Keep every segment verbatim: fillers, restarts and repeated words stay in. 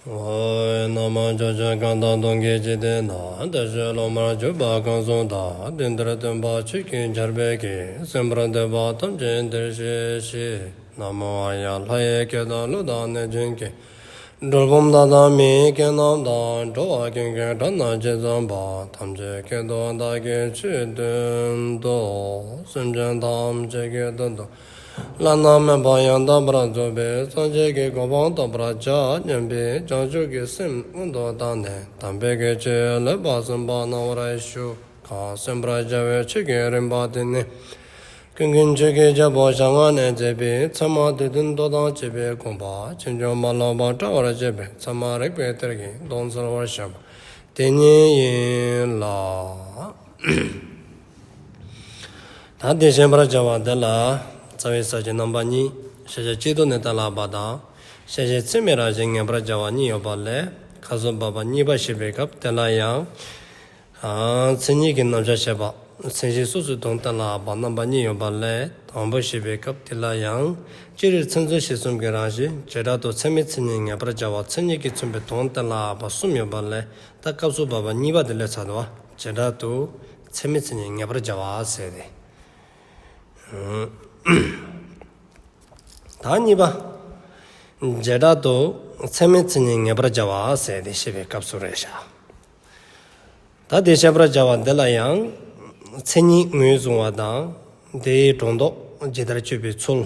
ཨོ། ན་མོ། ཕྱོགས་བཅུ་གང་དང་སྟོང་གི་འཇིག་རྟེན་ན། བདེ་གཤེགས་སློབ་མར་གྱུར་པ་གང་སུ་དག། དེང་འདིར་སྟོན་པ་ཆོས་ཀྱི་ཆར་འབེབས་ཀྱིས། གསན་པར་འདོད་པ་ཐམས་ཅད་འདིར་གཤེགས་ཤིག། ན་མོ་ཨཱརྱ། ལྷ་ཡི་སྐད་དང་ཀླུ་དང་གནོད་སྦྱིན་སྐད། གྲུལ་བུམ་དག་དང་མིའི་སྐད་རྣམས་དང་། འགྲོ་བ་ཀུན་གྱི་སྒྲ་རྣམས་ཇི་ཙམ་པ། ཐམས་ཅད་སྐད་དུ་བདག་གིས་ཆོས་བསྟན་ཏོ། སེམས་ཅན་ཐམས་ཅད་ཀྱི་དོན་དུ་བླ་ན་མེད་པ་ཡང་དག་པར་རྫོགས་པའི་སངས་རྒྱས་ཀྱི་གོ་འཕང་ཐོབ་པར་བྱ་སྙམ་པའི་བྱང་ཆུབ་ཀྱི་སེམས་སྔོན་དུ་བཏང་ནས། དམ་པའི་ཆོས་ལེགས་པར་གསན་པ་གནང་བར་ཞུ། གང་གསན་པར་བྱ་བའི་ཆོས་ཀྱི་རིམ་པ་དེ་ནི། ཀུན་མཁྱེན་ཆོས་ཀྱི་རྒྱལ་པོ་ཞལ་སྔ་ནས་མཛད་པའི་ཚད་མ་སྡེ་བདུན་མདོ་དང་བཅས་པའི་དགོངས་པ་ཕྱིན་ཅི་མ་ལོག་པར་བཀྲལ་བར་བྱེད་པའི་ཚད་མ་རིགས་པའི་གཏེར་གྱི་དོན་གསལ་བར་བཤད་པ་དེ་ཉིད་ཡིན་ལ། ད་དེ་བཤད་པར་བྱ་བ་འདི་ལ་རྩ་བའི་ས་བཅད་རྣམ་པ་གཉིས། ཤེས་བྱ་སྤྱི་ལྡོག་ནས་གཏན་ལ་དབབ་པ་དང་། ཤེས་བྱེད་ཚད་མའི་རང་བཞིན་ངེས་པར་བྱ་བ་གཉིས་ཡོད་པ་ལས། སྐབས་སུ་བབ་པ་གཉིས་པ་བཤད་པའི་སྐབས་དེ་ལ་ཡང་། ཨ། མཚན་ཉིད་ཀྱི་རྣམ་གཞག་བཤད་པ། མཚན་གཞི་སོ་སོའི་དོན་གཏན་ལ་དབབ་པ་རྣམ་པ་གཉིས་ཡོད་པ་ལས། དང་པོ་བཤད་པའི་སྐབས་དེ་ལ་ཡང་། སྤྱིར་མཚན་མཚོན་གཞི་གསུམ་གྱི་རང་བཞིན། བྱེ་བྲག་ཏུ་ཚད་མའི་མཚན་ཉིད་ངེས་པར་བྱ་བ། མཚན་ཉིད་ཀྱི་མཚོན་པའི་དོན་གཏན་ལ་དབབ་པ་གསུམ་ཡོད་པ་ལས། ད་སྐབས་སུ་བབ་པ་གཉིས་པ་དེ་ལས་ཚར་འདུག་པ། བྱེ་བྲག་ཏུ་ཚད་མའི་མཚན་ཉིད་ངེས་པར་བྱ་བ་ཟེར་ཏེ། ད་གཉིས་པ། བྱེ་བྲག་ཏུ་ཚད་མའི་མཚན་ཉིད་ངེས་པར་བྱ་བ་ཟེར་ཏེ་བཤད་པའི་སྐབས་སུ་རེད་ཤག། ད་དེ་བཤད་པར་བྱ་བ་འདི་ལ་ཡང་མཚན་ཉིད་ངོས་བཟུང་བ་དང་། དེའི་སྒྲོ་འདོགས་ཇི་ལྟར་གཅོད་པའི་ཚུལ།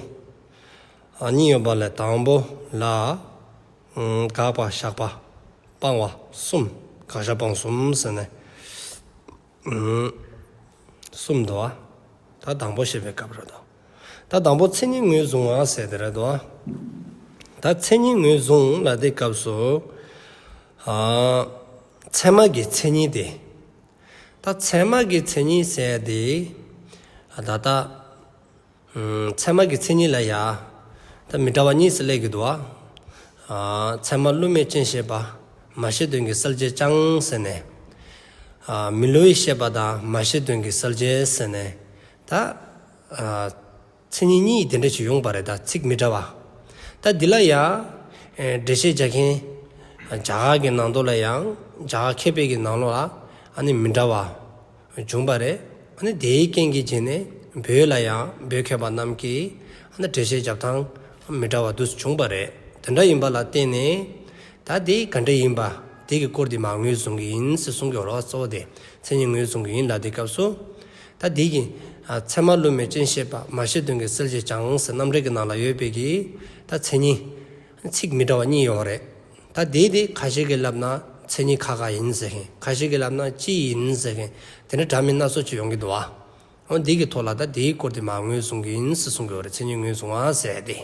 ཨ། གཉིས་ཡོད་པ་ལས། དང་པོ་ལ་དགག་པ་བཞག་པ་སྤང་བ་གསུམ། དགག་བཞག་སྤང་གསུམ་ཟེར་ནས། ཨུམ། གསུམ་འདུག་པ། ད་དང་པོ་བཤད་པའི་སྐབས་རེད་དོ། ད་དང་པོ་མཚན་ཉིད་ངོས་བཟུང་བ་ཟེར་དེ་རེད་དོ། ད་མཚན་ཉིད་ངོས་བཟུང་ལ་དེའི་སྐབས་སུ། ཨ། ཚད་མ་གི་མཚན་ཉིད་དེ། ད་ཚད་མ་གི་མཚན་ཉིད་ཟེར་དེ། ཨ། ད་ལྟ། ཨུམ། ཚད་མ་གི་མཚན་ཉིད་ལ་ཡ། ད་མི་འདྲ་བ་གཉིས་སུ་སླེབས་ཀྱི་འདུག་པ། ཨ། ཚད་མ་བསླུ་མེད་ཅན་ཤེས་པ། མ་ཤེས་དོན་གྱི་གསལ་བྱེད་ཀྱང་ཟེར་ནས། ཨ། མི་བསླུ་བའི་ཤེས་པ་དང་མ་ཤེས་དོན་གྱི་གསལ་བྱེད་ཟེར་ནས། ད། ཨ། མཚན་ཉིད་གཉིས་དེ་འདྲ་ཞིག་ཡོང་པ་རེད། ད་ཚིག་མི་འདྲ་བ། ད་འདི་ལ་ཡ། ཨེ། འགྲེལ་བཤད་རྒྱག་མཁན། རྒྱ་གར་གྱི་ནང་དུ་ལ་ཡང་རྒྱ་གར་མཁས་པའི་གི་ནང་ལོགས་ལ་ཨ་ནི་མི་འདྲ་བ་བྱུང་པ་རེད། ཨ་ནི་དེའི་རྐྱེན་གྱིས་བྱས་ནས་བོད་ལ་ཡང་བོད་མཁས་པ་རྣམས་ཀྱིས་ཨ་ནི་འགྲེལ་བཤད་རྒྱབ་སྟངས་མི་འདྲ་བ་འདུག་བྱུང་པ་རེད། དེ་འདྲ་ཡིན་པ་ལ་བརྟེན་ནས་ད་དེ་ག་འདྲ་ཡིན་པ་དེ་གི་སྐོར་དེ་མར་ངོས་བཟུང་གི་ཡིན་ཟེར་གསུང་གི་ཡོད་རེད་པ། གཙོ་བོ་དེ་མཚན་ཉིད་ངོས་བཟུང་གི་ཡིན་ལ་དེའི་སྐབས་སུ། ད་དེ་གི། ཨ། ཚད་མ་བསླུ་མེད་ཅན་ཤེས་པ། མ་ཤེས་དོན་གྱི་གསལ་བྱེད་ཀྱང་ཟེར་རྣམ་འགྲེལ་གྱི་ནང་ལ་ཡོད་པའི་གི། ད་མཚན་ཉིད། ཚིག་མི་འདྲ་བ་གཉིས་ཡོད་རེད། ད་དེ་དེ་ཁ་ཤས་ཀྱིས་ལབ་ན་མཚན་ཉིད་ཁ་ཁ་ཡིན་ཟེར་མཁན། ཁ་ཤས་ཀྱིས་ལབ་ན་སྤྱི་ཡིན་ཟེར་མཁན། དེ་འདྲ་འདྲ་མིན་སྣ་ཚོགས་ཅིག་ཡོང་གི་འདུག་པ། འོ་འདི་གི་ཐོག་ལ་ད་དེའི་སྐོར་དེ་མར་ངོས་བཟུང་གི་ཡིན་ཟེར་གསུང་གི་ཡོད་རེད། མཚན་ཉིད་ངོས་བཟུང་བ་ཟེར་དེ།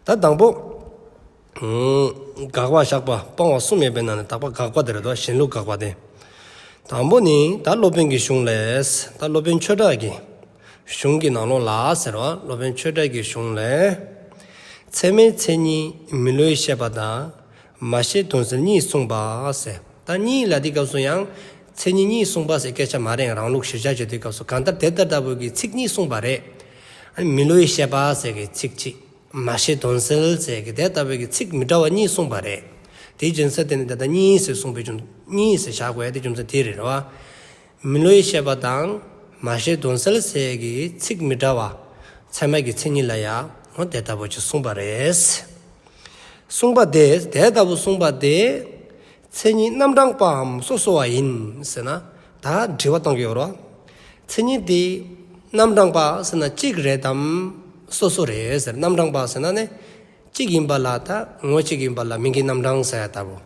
ད་དང་པོ། ཨུམ། དགག་པ་བཞག་པ་སྤང་བ་གསུམ་ཡོད་པའི་ནང་ནས་དག་པ་དགག་པ་དེ་རེད་དོ། གཞན་ལུགས་དགག་པ་དེ། དང་པོ་ནི་ད་སློབ་དཔོན་གྱི་གཞུང་ལས། ད་སློབ་དཔོན་ཆོས་གྲགས་ཀྱི་གཞུང་གི་ནང་ལོགས་ལ་ཟེར་བ། སློབ་དཔོན་ཆོས་གྲགས་ཀྱི་གཞུང་ལས། ཚད་མའི་མཚན་ཉིད་མི་བསླུ་བའི་ཤེས་པ་དང་མ་ཤེས་དོན་གསལ་གཉིས་གསུངས་པ་ཟེར། ད་གཉིས་ལ་དེའི་སྐབས་སུ་ཡང་མཚན་ཉིད་གཉིས་གསུངས་པ་ཟེར་སྐད་ཆ་མ་རེད། རང་ལུགས་གཞིར་བཞག་བྱེད་དུས་སྐབས་སུ་གང་ལྟར་དེ་ལྟ་ལྟ་བུ་གི་ཚིག་གཉིས་གསུངས་པ་རེད། ཨ་ནི་མི་བསླུ་བའི་ཤེས་པ་ཟེར་གི་ཚིག་གཅིག། མ་ཤེས་དོན་གསལ་ཟེར་གི་དེ་ལྟ་བུའི་གི་ཚིག་མི་འདྲ་བ་གཉིས་གསུངས་པ་རེད། དེའི་རྒྱུ་མཚན་དེ་ནི་ད་ལྟ་གཉིས་ཟེར་གསུངས་པའི་རྒྱུ། གཉིས་ཟེར་བཞག་དགོས་ཡ་དེ་རྒྱུ་མཚན་དེ་རེད་རེད་པ། མི་བསླུ་བའི་ཤེས་པ་དང་མ་ཤེས་དོན་གསལ་ཟེར་གི་ཚིག་མི་འདྲ་བ་ཚད་མ་གི་མཚན་ཉིད་ལ་ཡང་འོ་དེ་ལྟ་བུ་ཅིག་གསུངས་པ་རེད། གསུངས་པ་དེ་དེ་ལྟ་བུ་གསུངས་པ་དེ། མཚན་ཉིད་རྣམ་གྲངས་པའམ་སོ་སོ་བ་ཡིན་ཟེར་ན། ད་དྲི་བ་བཏང་གི་ཡོད་རེད་པ། མཚན་ཉིད་དེ་རྣམ་གྲངས་པ་ཟེར་ན་གཅིག་རེད་དམ་སོ་སོ་རེད་ཟེར། རྣམ་གྲངས་པ་ཟེར་ན་ནི་གཅིག་ཡིན་པ་ལ་ད་ངོ་གཅིག་ཡིན་པ་ལ་མིང་གི་རྣམ་གྲངས་ཟེར་ཡ་ལྟ་བུ་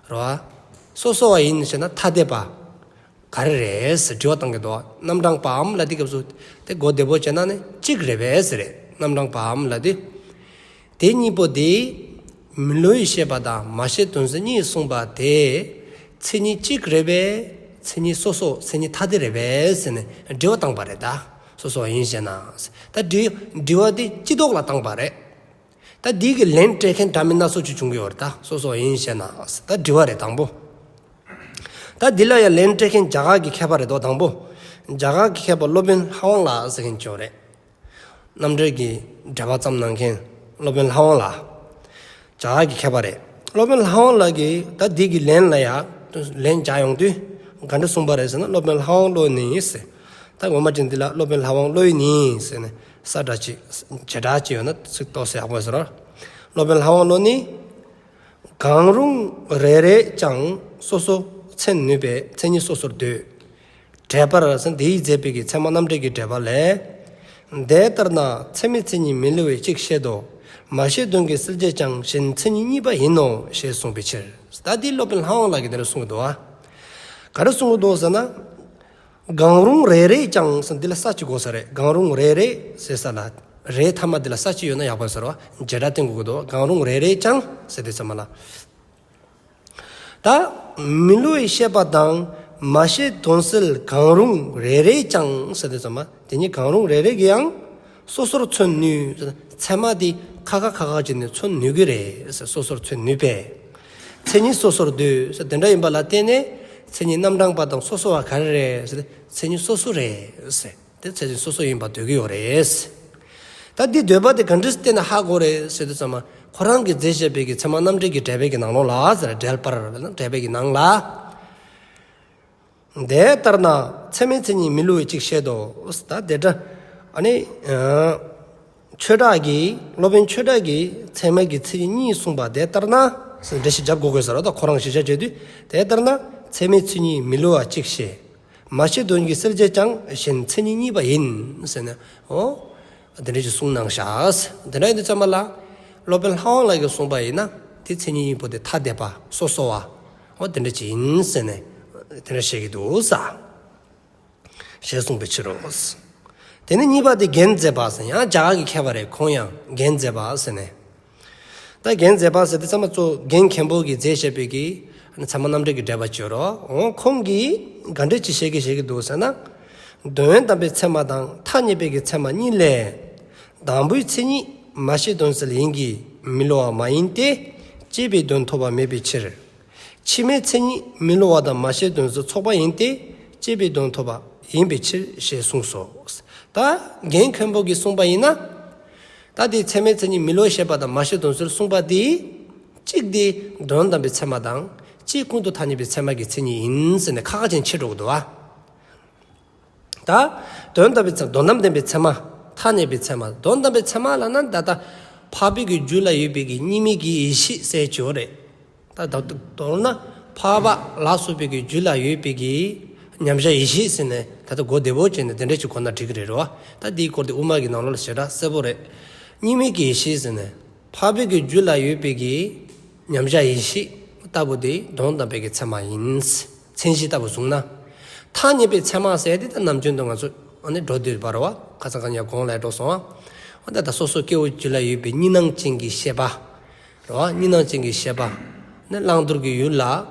རེད་པ། སོ་སོ་བ་ཡིན་ཟེར་ན་ཐ་དད་པ་ག་རེ་རེད་ཟེར་དྲི་བ་བཏང་གི་འདུག། རྣམ་གྲངས་པའམ་ལ་དེའི་སྐབས་སུ་དེ་གོ་བདེ་པོ་བྱས་ན་ནི་གཅིག་རེད་པས་ཟེར་རེད། རྣམ་གྲངས་པའམ་ལ་དེ། དེ་གཉིས་པོ་དེ་མི་བསླུ་བའི་ཤེས་པ་དང་མ་ཤེས་དོན་གསལ་གཉིས་གསུངས་པ་དེ་མཚན་ཉིད་གཅིག་རེད་པས། མཚན་ཉིད་སོ་སོ་མཚན་ཉིད་ཐ་དད་རེད་པས་ཟེར་ནས་དྲི་བ་བཏང་པ་རེད་ད། སོ་སོ་བ་ཡིན་ཞེ་ན། ད་དྲི་དྲི་བ་དེ་སྤྱི་ལྡོག་ལ་བཏང་པ་རེད། ད་འདི་གི་ལན་སྤྲད་མཁན་འདྲ་མིན་སྣ་ཚོགས་ཅིག་བྱུང་གི་ཡོད་རེད་ད། སོ་སོ་བ་ཡིན་ཞེ་ན། ད་དྲི་བ་རེད་དང་པོ། ད་འདི་ལ་ཡང་ལན་སྤྲད་མཁན་རྒྱ་གར་གྱི་མཁས་པ་རེད་དོ། དང་པོ་རྒྱ་གར་གྱི་མཁས་པ་སློབ་དཔོན་ལྷ་དབང་ལགས་ཟེར་མཁན་ཅིག་ཡོད་རེད། རྣམ་འགྲེལ་གྱི་འགྲེལ་པ་བརྩམས་གནང་མཁན་སློབ་དཔོན་ལྷ་དབང་ལགས། རྒྱ་གར་གྱི་མཁས་པ་རེད། སློབ་དཔོན་ལྷ་དབང་བློ་གིས་ད་འདི་གི་ལན་ལ་ཡ་ལན་རྒྱག་ཡོང་དུས་ག་འདྲ་གསུངས་པ་རེད་ཟེར་ན། སློབ་དཔོན་ལྷ་དབང་བློ་ནི་ཟེར། ད་ངོ་མ་ཅན་འདི་ལ་སློབ་དཔོན་ལྷ་དབང་བློ་ནི་ཟེར་ནས་ས་སྒྲ་ཅིག་བྱེ་བྲག་ཅིག་ཡོད་ན་ཚིག་ཏོག་ཙམ་ཡག་པོ་ཟེར་རོ། སློབ་དཔོན་ལྷ་དབང་བློ་ནི། གང་རུང་རེ་རེས་ཀྱང་སོ་སོ་མཚོན་ནུས་པས་མཚན་ཉིད་སོ་སོར་འདོད། འགྲེལ་པར་ཟེར་དེའི་མཛད་པའི་གི་ཚད་མ་རྣམ་འགྲེལ་གྱི་འགྲེལ་པ་ལས། དེ་ལྟར་ན་ཚད་མའི་མཚན་ཉིད་མི་སླུ་བས་གཅིག་བཤད་དོ། མ་བཤད་དོན་གྱི་སེལ་བྱེད་ཀྱང་གཞན་མཚན་ཉིད་གཉིས་པ་ཡིན་ནོ་ཞེས་གསུངས་པའི་ཕྱིར། ད་འདི་སློབ་དཔོན་ལྷ་དབང་བློ་གིས་དེ་འདྲ་གསུངས་འདུག་ཨ། ག་རེ་གསུངས་འདུག་ཟེར་ན། གང་རུང་རེ་རེས་ཀྱང་ཟེར་འདི་ལ་ས་ཅིག་དགོས་ས་རེད། གང་རུང་རེ་རེ་ཟེར་ས་ལ། རེ་ཐ་མ་འདི་ལ་ས་ཅིག་ཡོད་ན་ཡག་པོ་ཟེར་བ། བྱེ་བྲག་བསྟན་དགོས་ཀྱི་འདུག་གང་རུང་རེ་རེས་ཀྱང་ཟེར་དུས་ཙམ་པ་ལ། ད་མི་སླུ་བའི་བཤད་པ་དང་མ་བཤད་དོན་སེལ་གང་རུང་རེ་རེས་ཀྱང་ཟེར་དུས་ཙམ་པ། དེ་ཉིད་གང་རུང་རེ་རེ་གིས་ཡང་སོ་སོར་མཚོན་ནུས། ཚད་མ་འདི་ཁ་ཁ་ཁ་ཁ་བྱས་ནས་མཚོན་ནུས་ཀྱི་རེད་ཟེར། སོ་སོར་མཚོན་ནུས་པས། མཚན་ཉིད་སོ་སོར་འདོད་ཟེར་དེ་འདྲ་ཡིན་པ་ལ་བརྟེན་ནས་མཚན་ཉིད་རྣམ་གྲངས་པ་དང་སོ་སོ་བ་ག་རེ་རེད་ཟེར། མཚན་ཉིད་སོ་སོ་རེད་ཟེར། དེ་མཚན་ཉིད་སོ་སོ་ཡིན་པ་འདོད་ཀྱི་ཡོད་རེད། ད་འདི་འདོད་པ་དེ་ག་འདྲས་བརྟེན་ནས་ཧ་གོ་རེད་ཟེར་དུས་ཙམ་པ། ཁོ་རང་གིས་མཛད་བཞག་པའི་གི་ཚད་མ་རྣམ་འགྲེལ་གྱི་འགྲེལ་པའི་གི་ནང་ལོགས་ལ་ཟེར། འགྲེལ་པར་འགྲེལ་པའི་གི་ནང་ལ། དེ་ལྟར་ན་ཚད་མའི་མཚན་ཉིད་མི་སླུ་བས་གཅིག་བཤད་དོ། ད་དེ་འདྲ་ཨ་ནི་ཆོས་གྲགས་ཀྱིས་སློབ་དཔོན་ཆོས་གྲགས་ཀྱིས་ཚད་མའི་གི་མཚན་ཉིད་གཉིས་གསུངས་པ། དེ་ལྟར་ན་ཟེར་འགྲེལ་བཤད་རྒྱབ་དགོས་དགོས་ཟེར་བ། ད་ཁོ་རང་གཞི་བཞག་བྱས་དུས། དེ་ལྟར་ན་ཚད་མའི་མཚན་ཉིད་མི་སླུ་བ་གཅིག་བཤད། མ་བཤད་དོན་གྱི་སེལ་བྱེད་ཀྱང་གཞན་མཚན་ཉིད་གཉིས་པ་ཡིན་ཟེར་ནས། འོ། དེ་འདྲ་ཅིག་གསུངས་གནང་ཤག་དེ་འདྲ་ཡིན་དུས་ཙམ་པ་ལ། སློབ་དཔོན་ལྷ་དབང་བློ་གིས་གསུངས་པ་ཡིན་ན། དེ་མཚན་ཉིད་གཉིས་པོ་དེ་ཐ་དད་པ་སོ་སོ་བ། འོ་དེ་འདྲ་ཅིག་ཡིན་ཟེར་ནས། དེ་འདྲ་བཤད་ཀྱི་འདུག་ས། ཞེས་གསུངས་པའི་ཕྱིར་རོ། དེ་ནས་གཉིས་པ་དེ་རྒྱན་མཛད་པ་ཟེར། ཡང་རྒྱ་གར་གྱི་མཁས་པ་རེད། ཁོང་ཡང་རྒྱན་མཛད་པ་ཟེར་ནས། ད་རྒྱན་མཛད་པ་ཟེར་དུས་ཙམ་པ་གཙོ་རྒན་མཁན་པོ་གིས་མཛད་བཞག་པའི་གི་ཚད་མ་རྣམ་འགྲེལ་གྱི་འགྲེལ་པ་ཅིག་ཡོད་རེད། འོ་ཁོང་གིས་ག་འདྲ་ཅིག་བཤད་ཀྱི་བཤད་ཀྱི་འདུག་ཟེར་ན། དོན་དམ་པའི་ཚད་མ་དང་ཐ་སྙད་པའི་གི་ཚད་མ་གཉིས་ལས། དང་པོའི་མཚན་ཉིད་མ་བཤད་དོན་སེལ་ཡིན་གྱི་མི་སླུ་བ་མ་ཡིན་ཏེ། བཅས་པའི་དོན་ཐོབ་པ་མེད་པའི་ཕྱིར། ཕྱི་མའི་མཚན་ཉིད་མི་སླུ་བ་དང་མ་བཤད་དོན་སེལ་ཚོགས་པ་ཡིན་ཏེ། བཅས་པའི་དོན་ཐོབ་པ་ཡིན་པའི་ཕྱིར་ཞེས་གསུངས་སོ། ད་རྒན་མཁན་པོ་གིས་གསུངས་པ་ཡིན་ན། ད་དེ་ཚད་མའི་མཚན་ཉིད་མི་སླུ་བའི་བཤད་པ་དང་མ་བཤད་དོན་སེལ་གསུངས་པ་དེ། གཅིག་དེ་དོན་དམ་པའི་ཚད་མ་དང་། གཅིག་ཀུན་ཏུ་ཐ་སྙད་པའི་ཚད་མ་གི་མཚན་ཉིད་ཡིན་ཟེར་ནས་ཁ་ཁ་ཅན་ཕྱེ་འགྲོ་གི་འདུག་བ། ད་དོན་དམ་པའི་ཚད། དོན་དམ་བདེན་པའི་ཚད་མ། ཐ་སྙད་པའི་ཚད་མ། དོན་དམ་པའི་ཚད་མ་ལབ་ན་ད་ལྟ་འཕགས་པའི་གི་རྒྱུད་ལ་ཡོད་པའི་གི་གཉིས་མེད་ཀྱི་ཡེ་ཤེས་ཟེར་ཅིག་ཡོད་རེད། ད་ད་མདོར་ན་འཕགས་པ་ལ་སོགས་པའི་གི་རྒྱུད་ལ་ཡོད་པའི་གི་མཉམ་གཞག་ཡེ་ཤེས་ཟེར་ནས་ད་ལྟ་གོ་བདེ་པོ་བྱས་ནས་དེ་འདྲ་ཅིག་གོ་ན་འགྲིག་གི་རེད་རོ། ད་འདིའི་སྐོར་དེ་དབུ་མ་གི་ནང་ལོགས་ལ་ཞེ་དྲག་གསལ་པོ་རེད། གཉིས་མེད་ཀྱི་ཡེ་ཤེས་ཟེར་ནས་འཕགས་པའི་གི་རྒྱུད་ལ་ཡོད་པའི་གི་མཉམ་གཞག་ཡེ་ཤེས་ལྟ་བུ་དེ་དོན་དམ་པའི་གི་ཚད་མ་ཡིན། མཚན་གཞི་ལྟ་བུ་བཟུང་ན། ཐ་སྙད་པའི་ཚད་མ་ཟེར་དེ་ད་ནམ་རྒྱུན་དུ་ང་ཚོ་ཨ་ནི་འགྲོ་འདོད་པ་རེད་བ། ཁ་སང་ཁ་ཉིན་གོང་ལ་འགྲོ་སོང་བ། འོ་ད་ད་སོ་སོ་སྐྱེ་བོའི་རྒྱུད་ལ་ཡོད་པའི་གཉིས་སྣང་ཅན་གྱི་ཤེས་པ་རེད་བ། གཉིས་སྣང་ཅན་གྱི་ཤེས་པ། ནི་བླང་དོར་གྱི་ཡུལ་ལ་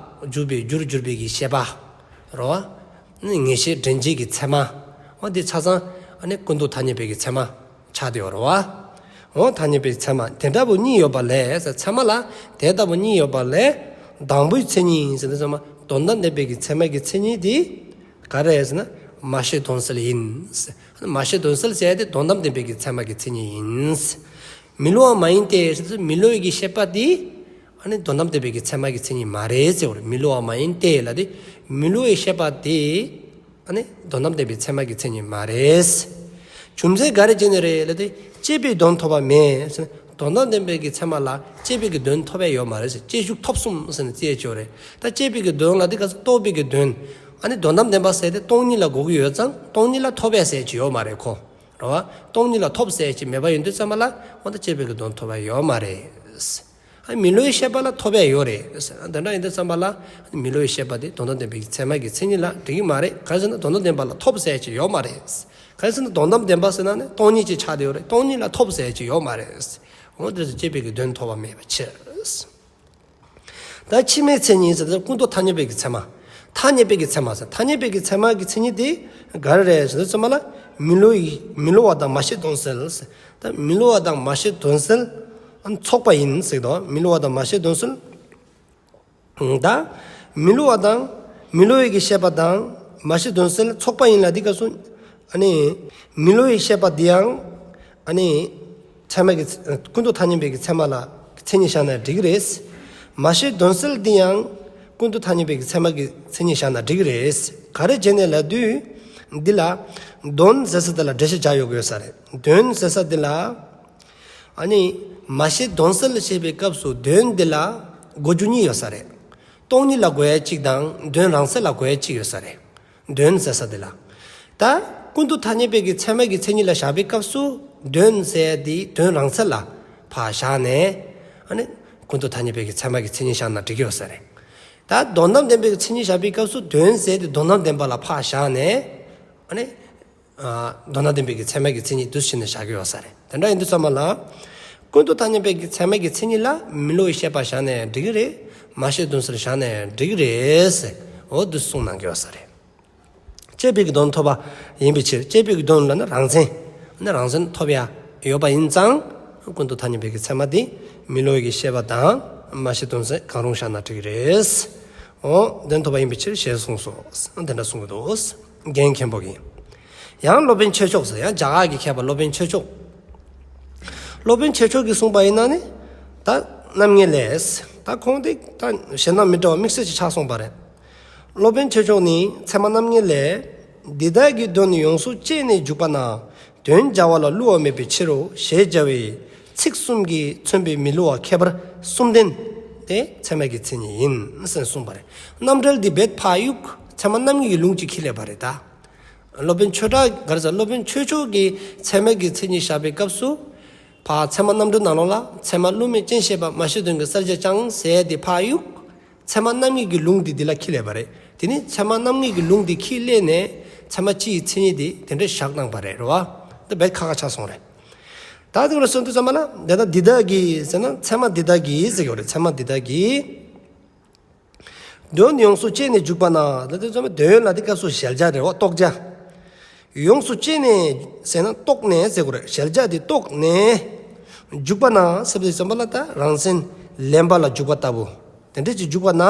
འཇུག་པའི་རྒྱུར་གྱུར་པའི་གི་ཤེས་པ་རེད་བ། ནི་ངེས་ཤེས་འདྲེན་བྱེད་ཀྱི་ཚད་མ། འོ་དེ་ཆ་ཚང་ཨ་ནི་ཀུན་རྟོག་ཐ་སྙད་པའི་གི་ཚད་མ་ཆགས་བསྡད་ཡོད་རེད་བ། འོ་ཐ་སྙད་པའི་ཚད་མ་དེ་ལྟ་བུ་གཉིས་ཡོད་པ་ལས། ཚད་མ་ལ་དེ་ལྟ་བུ་གཉིས་ཡོད་པ་ལས། དང་པོའི་མཚན་ཉིད་ཟེར་དུས་ཙམ་པ་དོན་དམ་བདེན་པའི་གི་ཚད་མ་གི་མཚན་ཉིད་དེ་ག་རེ་ཟེར་ན། མ་བཤད་དོན་སེལ་ཡིན། མ་བཤད་དོན་སེལ་ཟེར་དེ་དོན་དམ་བདེན་པའི་གི་ཚད་མ་གི་མཚན་ཉིད་ཡིན། མི་སླུ་བ་མ་ཡིན་ཏེ་ཟེར་དུས་མི་སླུ་བའི་གི་ཤེས་པ་དེ་ཨ་ནི་དོན་དམ་བདེན་པའི་གི་ཚད་མ་གི་མཚན་ཉིད་མ་རེད་ཟེར་བ་རེད། མི་སླུ་བ་མ་ཡིན་ཏེ་ལབ་དེ་མི་སླུ་བའི་ཤེས་པ་དེ། ཨ་ནི་དོན་དམ་བདེན་པའི་ཚད་མ་གི་མཚན་ཉིད་མ་རེད། རྒྱུ་མཚན་ག་རེ་བྱས་ནས་རེད་ལབ་དུས་བཅས་པའི་དོན་ཐོབ་པ་མེད་ཟེར། དོན་དམ་བདེན་པའི་གི་ཚད་མ་ལ་བཅས་པའི་གི་དོན་ཐོབ་པ་ཡོད་མ་རེད་ཟེར། བཅད་ཤུགས་ཐོབ་གསུམ་ཟེར་ནས་རྩིས་ཡས་ཅིག་ཡོད་རེད། ད་བཅས་པའི་གི་དོན་ལབ་དུས་ག་ཚོད་རྟོགས་པའི་གི་དོན། ཨ་ནི་དོན་དམ་བདེན་པ་ཟེར་དེ་སྟོང་ཉིད་ལ་གོ་གི་ཡོད་ཙང་སྟོང་ཉིད་ལ་ཐོབ་པ་ཟེར་ཅིག་ཡོད་མ་རེད་ཁོ། རེད་བ། སྟོང་ཉིད་ལ་ཐོབ་ཟེར་ཅིག་མེད་པ་ཡིན་དུས་ཙམ་པ་ལ་འོ་ད་བཅས་པའི་གི་དོན་ཐོབ་པ་ཡོད་མ་རེད། ཨ་མི་སླུ་བའི་ཤེས་པ་ལ་ཐོབ་པ་ཡོད་རེད། དེ་འདྲ་ཡིན་དུས་ཙམ་པ་ལ་མི་སླུ་བའི་ཤེས་པ་དེ་དོན་དམ་བདེན་པའི་ཚད་མ་གི་མཚན་ཉིད་ལ་འགྲིག་གི་མ་རེད། ག་རེ་ཟེར་ན་དོན་དམ་བདེན་པ་ལ་ཐོབ་ཟེར་ཅིག་ཡོད་མ་རེད། ག་རེ་ཟེར་ན་དོན་དམ་བདེན་པ་ཟེར་ན་ནི་སྟོང་ཉིད་ཅིག་ཆགས་བསྡད་ཡོད་རེད། སྟོང་ཉིད་ལ་ཐོབ་ཟེར་ཅིག་ཡོད་མ་རེད། འོ་དེ་ཚོ་བཅས་པའི་གི་དོན་ཐོབ་པ་མེད་པའི་ཕྱིར། ད་ཕྱི་མའི་མཚན་ཉིད་ཟེར་དུས་ཀུན་རྟོག་ཐ་སྙད་པའི་གི་ཚད་མ། ཐ་སྙད་པའི་གི་ཚད་མ་ཟེར། ཐ་སྙད་པའི་གི་ཚད་མ་གི་མཚན་ཉིད་དེ་ག་རེ་རེད་ཟེར་དུས་ཙམ་པ་ལ་མི་སླུ་ཡི་མི་སླུ་བ་དང་མ་བཤད་དོན་སེལ་ཟེར། ད་མི་སླུ་བ་དང་མ་བཤད་དོན་སེལ་ཨ་ནི་ཚོགས་པ་ཡིན་ཟེར་དོ། མི་སླུ་བ་དང་མ་བཤད་དོན་སེལ། ད་མི་སླུ་བ་དང་མི་སླུ་བའི་གི་ཤེས་པ་དང་མ་བཤད་དོན་སེལ་ཚོགས་པ་ཡིན་ལབ་དུས་སྐབས་སུ། ཨ་ནི་མི་སླུ་བའི་ཤེས་པ་འདི་ཡང་ཨ་ནི་ཚད་མ་གི་ཀུན་རྟོག་ཐ་སྙད་པའི་གི་ཚད་མ་ལ་མཚན་ཉིད་བཞག་ན་འགྲིག་གི་རེད། མ་ཤེས་དོན་གསལ་འདི་ཡང་ཀུན་ཏུ་ཐ་སྙད་པའི་གི་ཚད་མ་གི་མཚན་ཉིད་བཞག་ན་འགྲིག་གི་རེད། ག་རེ་བྱས་ནས་ལབ་དུས་འདི་ལ་དོན་ཟེར་ས་འདི་ལ་འགྲེལ་བཤད་བྱ་ཡོད་གི་ཡོད་ས་རེད། དོན་ཟེར་ས་འདི་ལ་ཨ་ནི་མ་ཤེས་དོན་གསལ་ཞེས་པའི་སྐབས་སུ་དོན་འདི་ལ་གོ་རྒྱུ་གཉིས་ཡོད་ས་རེད། སྟོང་ཉིད་ལ་གོ་ཡ་གཅིག་དང་དོན་རང་མཚན་ལ་གོ་ཡ་གཅིག་ཡོད་ས་རེད། དོན་ཟེར་ས་འདི་ལ། ད་ཀུན་ཏུ་ཐ་སྙད་པའི་གི་ཚད་མ་གི་མཚན་ཉིད་ལ་བཞག་པའི་སྐབས་སུ་དོན་ཟེར་ཡ་འདི་དོན་རང་མཚན་ལ་ཕར་བཞག་ནས་ཨ་ནི་ཀུན་ཏུ་ཐ་སྙད་པའི་གི་ཚད་མ་གི་མཚན་ཉིད་བཞག་ན་འགྲིག་གི་ཡོད་ས་རེད། ད་དོན་དམ་བདེན་པའི་གི་མཚན་ཉིད་བཞག་པའི་སྐབས་སུ་དོན་ཟེར་ཡ་འདི་དོན་དམ་བདེན་པ་ལ་ཕར་བཞག་ནས་ཨ་ནི་ཨ་དོན་དམ་བདེན་པའི་གི་ཚད་མ་གི་མཚན་ཉིད་འདུ་བྱེད་ནས་བཞག་གི་ཡོད་ས་རེད། དེ་འདྲ་ཡིན་དུས་ཙམ་པ་ལ་ཀུན་ཏུ་ཐ་སྙད་པའི་གི་ཚད་མ་གི་མཚན་ཉིད་ལ་མི་སླུ་བའི་ཤེས་པ་བཞག་ནས་འགྲིག་གི་རེད། མ་ཤེས་དོན་གསལ་བཞག་ནས་འགྲིག་གི་རེད་ཟེར་འོ་འདུ་གསུངས་གནང་གི་ཡོད་ས་རེད། དཔྱད་པའི་གི་དོན་ཐོབ་པ་ཡིན་པའི་ཕྱིར། དཔྱད་པའི་གི་དོན་ལབ་ན་རང་མཚན། ཨ་ནི་རང་མཚན་ཐོབ་ཡ་ཡོད་པ་ཡིན་ཙང་ཀུན་ཏུ་ཐ་སྙད་པའི་གི་ཚད་མ་དེ་མི་སླུ་བའི་གི་ཤེས་པ་དང་མ་ཤེས་དོན་གསལ་གང་རུང་བཞག་ན་འགྲིག་གི་རེད། འོ་དོན་ཐོབ་པ་ཡིན་པའི་ཕྱིར་ཞེས་གསུངས་སོ། དེ་འདྲ་གསུང་གི་འདུག་རྒན་མཁན་པོ་གིས། ཡང་སློབ་དཔོན་ཆོས་མཆོག་ཟེར་ཡང་རྒྱ་གར་གྱི་མཁས་པ་སློབ་དཔོན་ཆོས་མཆོག་སློབ་དཔོན་ཆོས་མཆོག་གིས་གསུངས་པ་ཡིན་ན་ནི་ད་རྣམ་ངེས་ལས། ད་ཁོང་དེ་ད་གཞན་དང་མི་འདྲ་བ་དམིགས་བསལ་ཅིག་ཆགས་སོང་པ་རེད། སློབ་དཔོན་ཆོས་མཆོག་ནི་ཚད་མ་རྣམ་ངེས་ལས། འདི་དག་གི་དོན་ཡོངས་སུ་དཔྱད་ནས་འཇུག་པ་ན། དོན་བྱ་བ་ལ་བསླུ་བ་མེད་པའི་ཕྱིར་རོ་ཞེས་བྱ་བའི་ཚིག་གསུམ་གྱིས་མཚོན་པའི་མི་བསླུ་བ་ཁྱད་པར་གསུམ་ལྡན་དེ་ཚད་མ་གི་མཚན་ཉིད་ཡིན་ཟེར་གསུངས་པ་རེད། རྣམ་འགྲེལ་འདི་རྦད་ཕར་གཡུག་ཚད་མ་རྣམ་ངེས་ཀྱི་ལུང་གཅིག་ཁྱེར་ལས་པ་རེད་ད། སློབ་དཔོན་ཆོས་གྲགས་ག་རེ་ཟེར། སློབ་དཔོན་ཆོས་མཆོག་གིས་ཚད་མ་གི་མཚན་ཉིད་བཞག་པའི་སྐབས་སུ་ཕར་ཚད་མ་རྣམ་འགྲེལ་ནང་ལོགས་ལ་ཚད་མ་བསླུ་མེད་རྐྱེན་ཤེས་པ་མ་ཤེས་དོན་གྱི་གསལ་བྱེད་ཀྱང་ཟེར་དེ་ཕར་གཡུག་ཚད་མ་རྣམ་ངེས་ཀྱི་ལུང་འདི་འདི་ལ་ཁྱེར་ལས་པ་རེད། དེ་ནི་ཚད་མ་རྣམ་ངེས་ཀྱི་ལུང་འདི་ཁྱེར་ལས་ནས་ཚད་མ་སྤྱིའི་མཚན་ཉིད་འདི་དེ་འདྲའི་བཞག་གནང་པ་རེད་རེད་བ། འདི་རྦད་ཁག་ཁག་ཆགས་སོང་རེད། ད་དེ་ལ་སོང་དུས་ཙམ་པ་ལ་དེ་ད་འདི་དག་གིས་ཟེར་ན་ཚད་མ་འདི་དག་གིས་ཟེར་གྱི་ཡོད་རེད། ཚད་མ་འདི་དག་གིས། དོན་ཡོངས་སུ་དཔྱད་ནས་འཇུག་པ་ན། ད་དེ་ཚོ་དོན་ལ་དེ་སྐབས་སུ་གཞལ་བྱ་རེད་བ། རྟོགས་བྱ། ཡོངས་སུ་དཔྱད་ནས་ཟེར་ན་རྟོགས་ནས་ཟེར་དགོས་རེད། གཞལ་བྱ་དེ་རྟོགས་ནས་འཇུག་པ་ན་ཟེར་བའི་ཙམ་པ་ལ་ད་རང་མཚན་ལེན་པ་ལ་འཇུག་པ་ལྟ་བུ། དེ་འདྲ་ཅིག་འཇུག་པ་ན།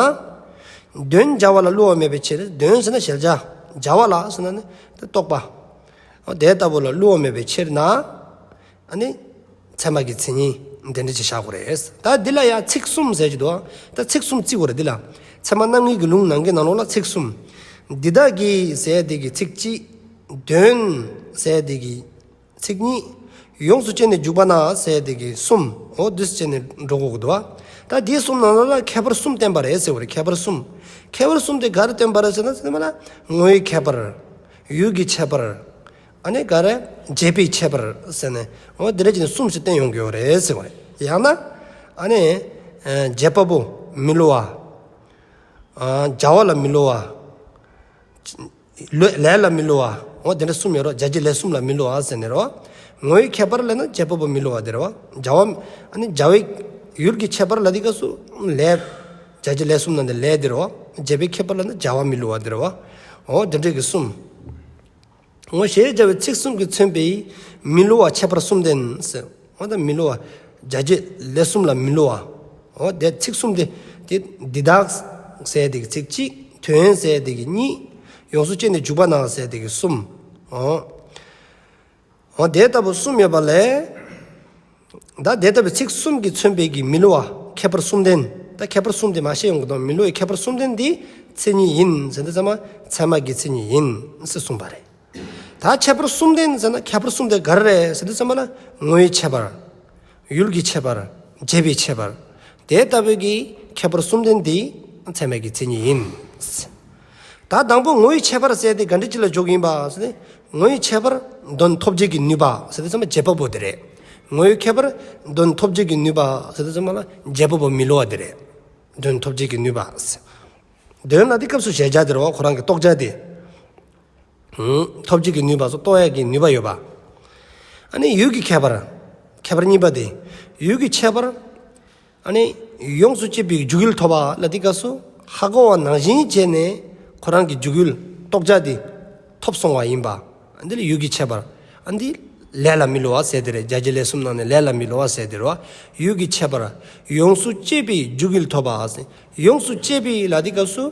དོན་བྱ་བ་ལ་བསླུ་བ་མེད་པའི་ཕྱིར། དོན་ཟེར་ན་གཞལ་བྱ། བྱ་བ་ལ་ཟེར་ན་ནི་དེ་རྟོགས་པ། དེ་ལྟ་བུ་ལ་བསླུ་བ་མེད་པའི་ཕྱིར་ན། ཨ་ནི་ཚད་མ་གི་མཚན་ཉིད་འདི་འདྲ་ཅིག་བཞག་དགོས་རེད། ད་འདི་ལ་ཡང་ཚིག་གསུམ་ཟེར་གྱི་འདུག་ད་ཚིག་གསུམ་བརྩི་དགོས་རེད་འདི་ལ། ཚད་མ་རྣམ་ངེས་ཀྱི་ལུང་ནང་གི་ནང་ལོགས་ལ་ཚིག་གསུམ། འདི་དག་གིས་ཟེར་དེ་གི་ཚིག་གཅིག་དོན་ཟེར་དེ་གི་ཚིག་གཉིས། ཡོངས་སུ་དཔྱད་ནས་འཇུག་པ་ན་ཟེར་དེ་གི་གསུམ། འོ་འདུས་བྱས་ནས་འགྲོ་དགོས་ཀྱི་འདུག་ད་འདིའི་གསུམ་ནང་ལོགས་ལ་ཁྱད་པར་གསུམ་བསྟན་པ་རེད་ཟེར་བ་རེད། ཁྱད་པར་གསུམ། ཁྱད་པར་གསུམ་དེ་ག་རེ་བསྟན་པ་རེད་ཟེར་ན་ཟེར་ན་ངོ་བོའི་ཁྱད་པར། ཡུལ་གྱི་ཁྱད་པར། ཨ་ནི་ག་རེ། བྱེད་པའི་ཁྱད་པར་ཟེར་ནས་འོ་དེ་འདྲ་བྱས་ནས་གསུམ་ཞིག་བསྟན་ཡོང་གི་ཡོད་རེད་ཟེར་བ་རེད། ཡང་ན་ཨ་ནི་ཨ་བྱེད་པ་པོ་མི་བསླུ་བ། ཨ་བྱ་བ་ལ་མི་བསླུ་བ། ལས་ལས་ལ་མི་བསླུ་བ། འོ་དེ་འདྲ་གསུམ་ཡོད་རེད། བྱ་བྱེད་ལས་གསུམ་ལ་མི་བསླུ་བ་ཟེར་ནས་རེད་བ། ངོ་བོའི་ཁྱད་པར་ལབ་ན་བྱེད་པ་པོ་མི་བསླུ་བ་དེ་རེད་བ། བྱ་བ་ཨ་ནི་བྱ་བའི་ཡུལ་གྱི་ཁྱད་པར་ལབ་དུས་སྐབས་སུ་ལས། བྱ་བྱེད་ལས་གསུམ་ནང་ནས་ལས་དེ་རེད་བ། བྱེད་པའི་ཁྱད་པར་ལབ་ན་བྱ་བ་མི་བསླུ་བ་དེ་རེད་བ། འོ་དེ་འདྲ་གི་གསུམ། འོ་ཞེས་བྱ་བའི་ཚིག་གསུམ་གྱིས་མཚོན་པའི་མི་བསླུ་བ་ཁྱད་པར་གསུམ་ལྡན་ཟེར། འོ་ད་མི་བསླུ་བ། བྱ་བྱེད་ལས་གསུམ་ལ་མི་བསླུ་བ། འོ་དེ་ཚིག་གསུམ་དེ་དེ་འདི་དག་ཟེར་དེ་གི་ཚིག་གཅིག་དོན་ཟེར་དེ་གི་གཉིས། ཡོངས་སུ་དཔྱད་ནས་འཇུག་པ་ན་ཟེར་དེ་གི་གསུམ། འོ། འོ་དེ་ལྟ་བུ་གསུམ་ཡོད་པ་ལས། ད་དེ་ལྟ་བུའི་ཚིག་གསུམ་གྱིས་མཚོན་པའི་གི་མི་བསླུ་བ་ཁྱད་པར་གསུམ་ལྡན། ད་ཁྱད་པར་གསུམ་དེ་མ་ཤེས་ཡོང་གི་འདུག་མི་བསླུ་བའི་ཁྱད་པར་གསུམ་ལྡན་འདི་མཚན་ཉིད་ཡིན་ཟེར་དུས་ཙམ་པ་ཚད་མ་གི་མཚན་ཉིད་ཡིན་ཟེར་གསུངས་པ་རེད། ད་ཁྱད་པར་གསུམ་ལྡན་ཟེར་ན་ཁྱད་པར་གསུམ་དེ་ག་རེ་རེད་ཟེར་དུས་ཙམ་པ་ལ་ངོ་བོའི་ཁྱད་པར། ཡུལ་གྱི་ཁྱད་པར། བྱེད་པའི་ཁྱད་པར། དེ་ལྟ་བུའི་གི་ཁྱད་པར་གསུམ་ལྡན་འདི་ཚད་མ་གི་མཚན་ཉིད་ཡིན། ད་དང་པོ་ངོ་བོའི་ཁྱད་པར་ཟེར་དེ་ག་འདྲ་ཅིག་ལ་འཇོག་གི་ཡིན་པ་ཟེར་ན། ངོ་བོའི་ཁྱད་པར་དོན་ཐོབ་བྱེད་ཀྱི་ནུས་པ་ཟེར་དུས་ཙམ་པ་བྱེད་པ་པོ་དེ་རེད། ངོ་བོའི་ཁྱད་པར་དོན་ཐོབ་བྱེད་ཀྱི་ནུས་པ་ཟེར་དུས་ཙམ་པ་ལ་བྱེད་པ་པོ་མི་བསླུ་བ་དེ་རེད། དོན་ཐོབ་བྱེད་ཀྱི་ནུས་པ་ཟེར། དོན་ལ་དེ་སྐབས་སུ་གཞལ་བྱ་དེ་རེད་བ། ཁོ་རང་གི་རྟོགས་བྱ་དེ། ཐོབ་བྱེད་ཀྱི་ནུས་པ་སོགས་རྟོགས་ཡག་གི་ནུས་པ་ཡོད་པ། ཨ་ནི་ཡུལ་གྱི་ཁྱད་པར། ཁྱད་པར་གཉིས་པ་དེ། ཡུལ་གྱི་ཁྱད་པར། ཨ་ནི་ཡོངས་སུ་དཔྱད་པའི་འཇུག་ཡུལ་ཐོབ་པ་ལ་དེ་སྐབས་སུ་ཧ་གོ་བ་ནང་བཞིན་བྱས་ནས་ཁོ་རང་གི་འཇུག་ཡུལ་རྟོགས་བྱ་དེ་ཐོབ་སོང་བ་ཡིན་པ། ཨ་འདི་ལ་ཡུལ་གྱི་ཁྱད་པར། ཨ་འདི་ལས་ལ་མི་བསླུ་བ་ཟེར་དེ་རེད། བྱ་བྱེད་ལས་གསུམ་ནང་ནས་ལས་ལ་མི་བསླུ་བ་ཟེར་དེ་རེད་བ། ཡུལ་གྱི་ཁྱད་པར། ཡོངས་སུ་དཔྱད་པའི་འཇུག་ཡུལ་ཐོབ་པ་ཟེར། ཡོངས་སུ་དཔྱད་པའི་ལ་དེ་སྐབས་སུ།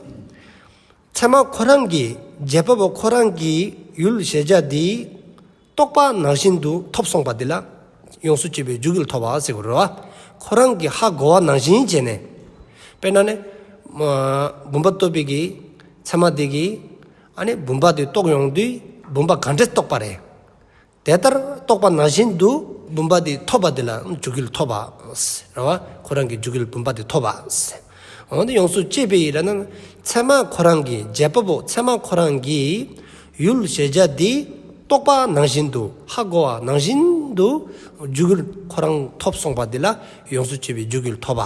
ཚད་མ་ཁོ་རང་གི་བྱེད་པ་པོ་ཁོ་རང་གི་ཡུལ་གཞལ་བྱ་འདི་རྟོགས་པ་ནང་བཞིན་དུ་ཐོབ་སོང་བ་འདི་ལ་ཡོངས་སུ་དཔྱད་པའི་འཇུག་ཡུལ་ཐོབ་པ་ཟེར་དགོས་རེད་བ། ཁོ་རང་གི་ཧ་གོ་བ་ནང་བཞིན་བྱས་ནས། དཔེར་ན་ནི་བུམ་པ་རྟོགས་པའི་གི་ཚད་མ་དེ་གིས་ཨ་ནི་བུམ་པ་དེ་རྟོགས་ཡོང་དུས་བུམ་པ་ག་འདྲས་རྟོགས་པ་རེད། དེ་ལྟར་རྟོགས་པ་ནང་བཞིན་དུ་བུམ་པ་དེ་ཐོབ་པ་དེ་ལ་འཇུག་ཡུལ་ཐོབ་པ་རེད་བ། ཁོ་རང་གི་འཇུག་ཡུལ་བུམ་པ་དེ་ཐོབ་པ། འོ་དེ་ཡོངས་སུ་གཅོད་པའི་ར་ན་ཚད་མ་ཁོ་རང་གི་བྱེད་པ་པོ་ཚད་མ་ཁོ་རང་གི་ཡུལ་གཞལ་བྱ་དེ་རྟོགས་པ་ནང་བཞིན་དུ་ཧ་གོ་བ་ནང་བཞིན་དུ་འཇུག་ཡུལ་ཁོ་རང་ཐོབ་སོང་པ་དེ་ལ་ཡོངས་སུ་གཅོད་པའི་འཇུག་ཡུལ་ཐོབ་པ།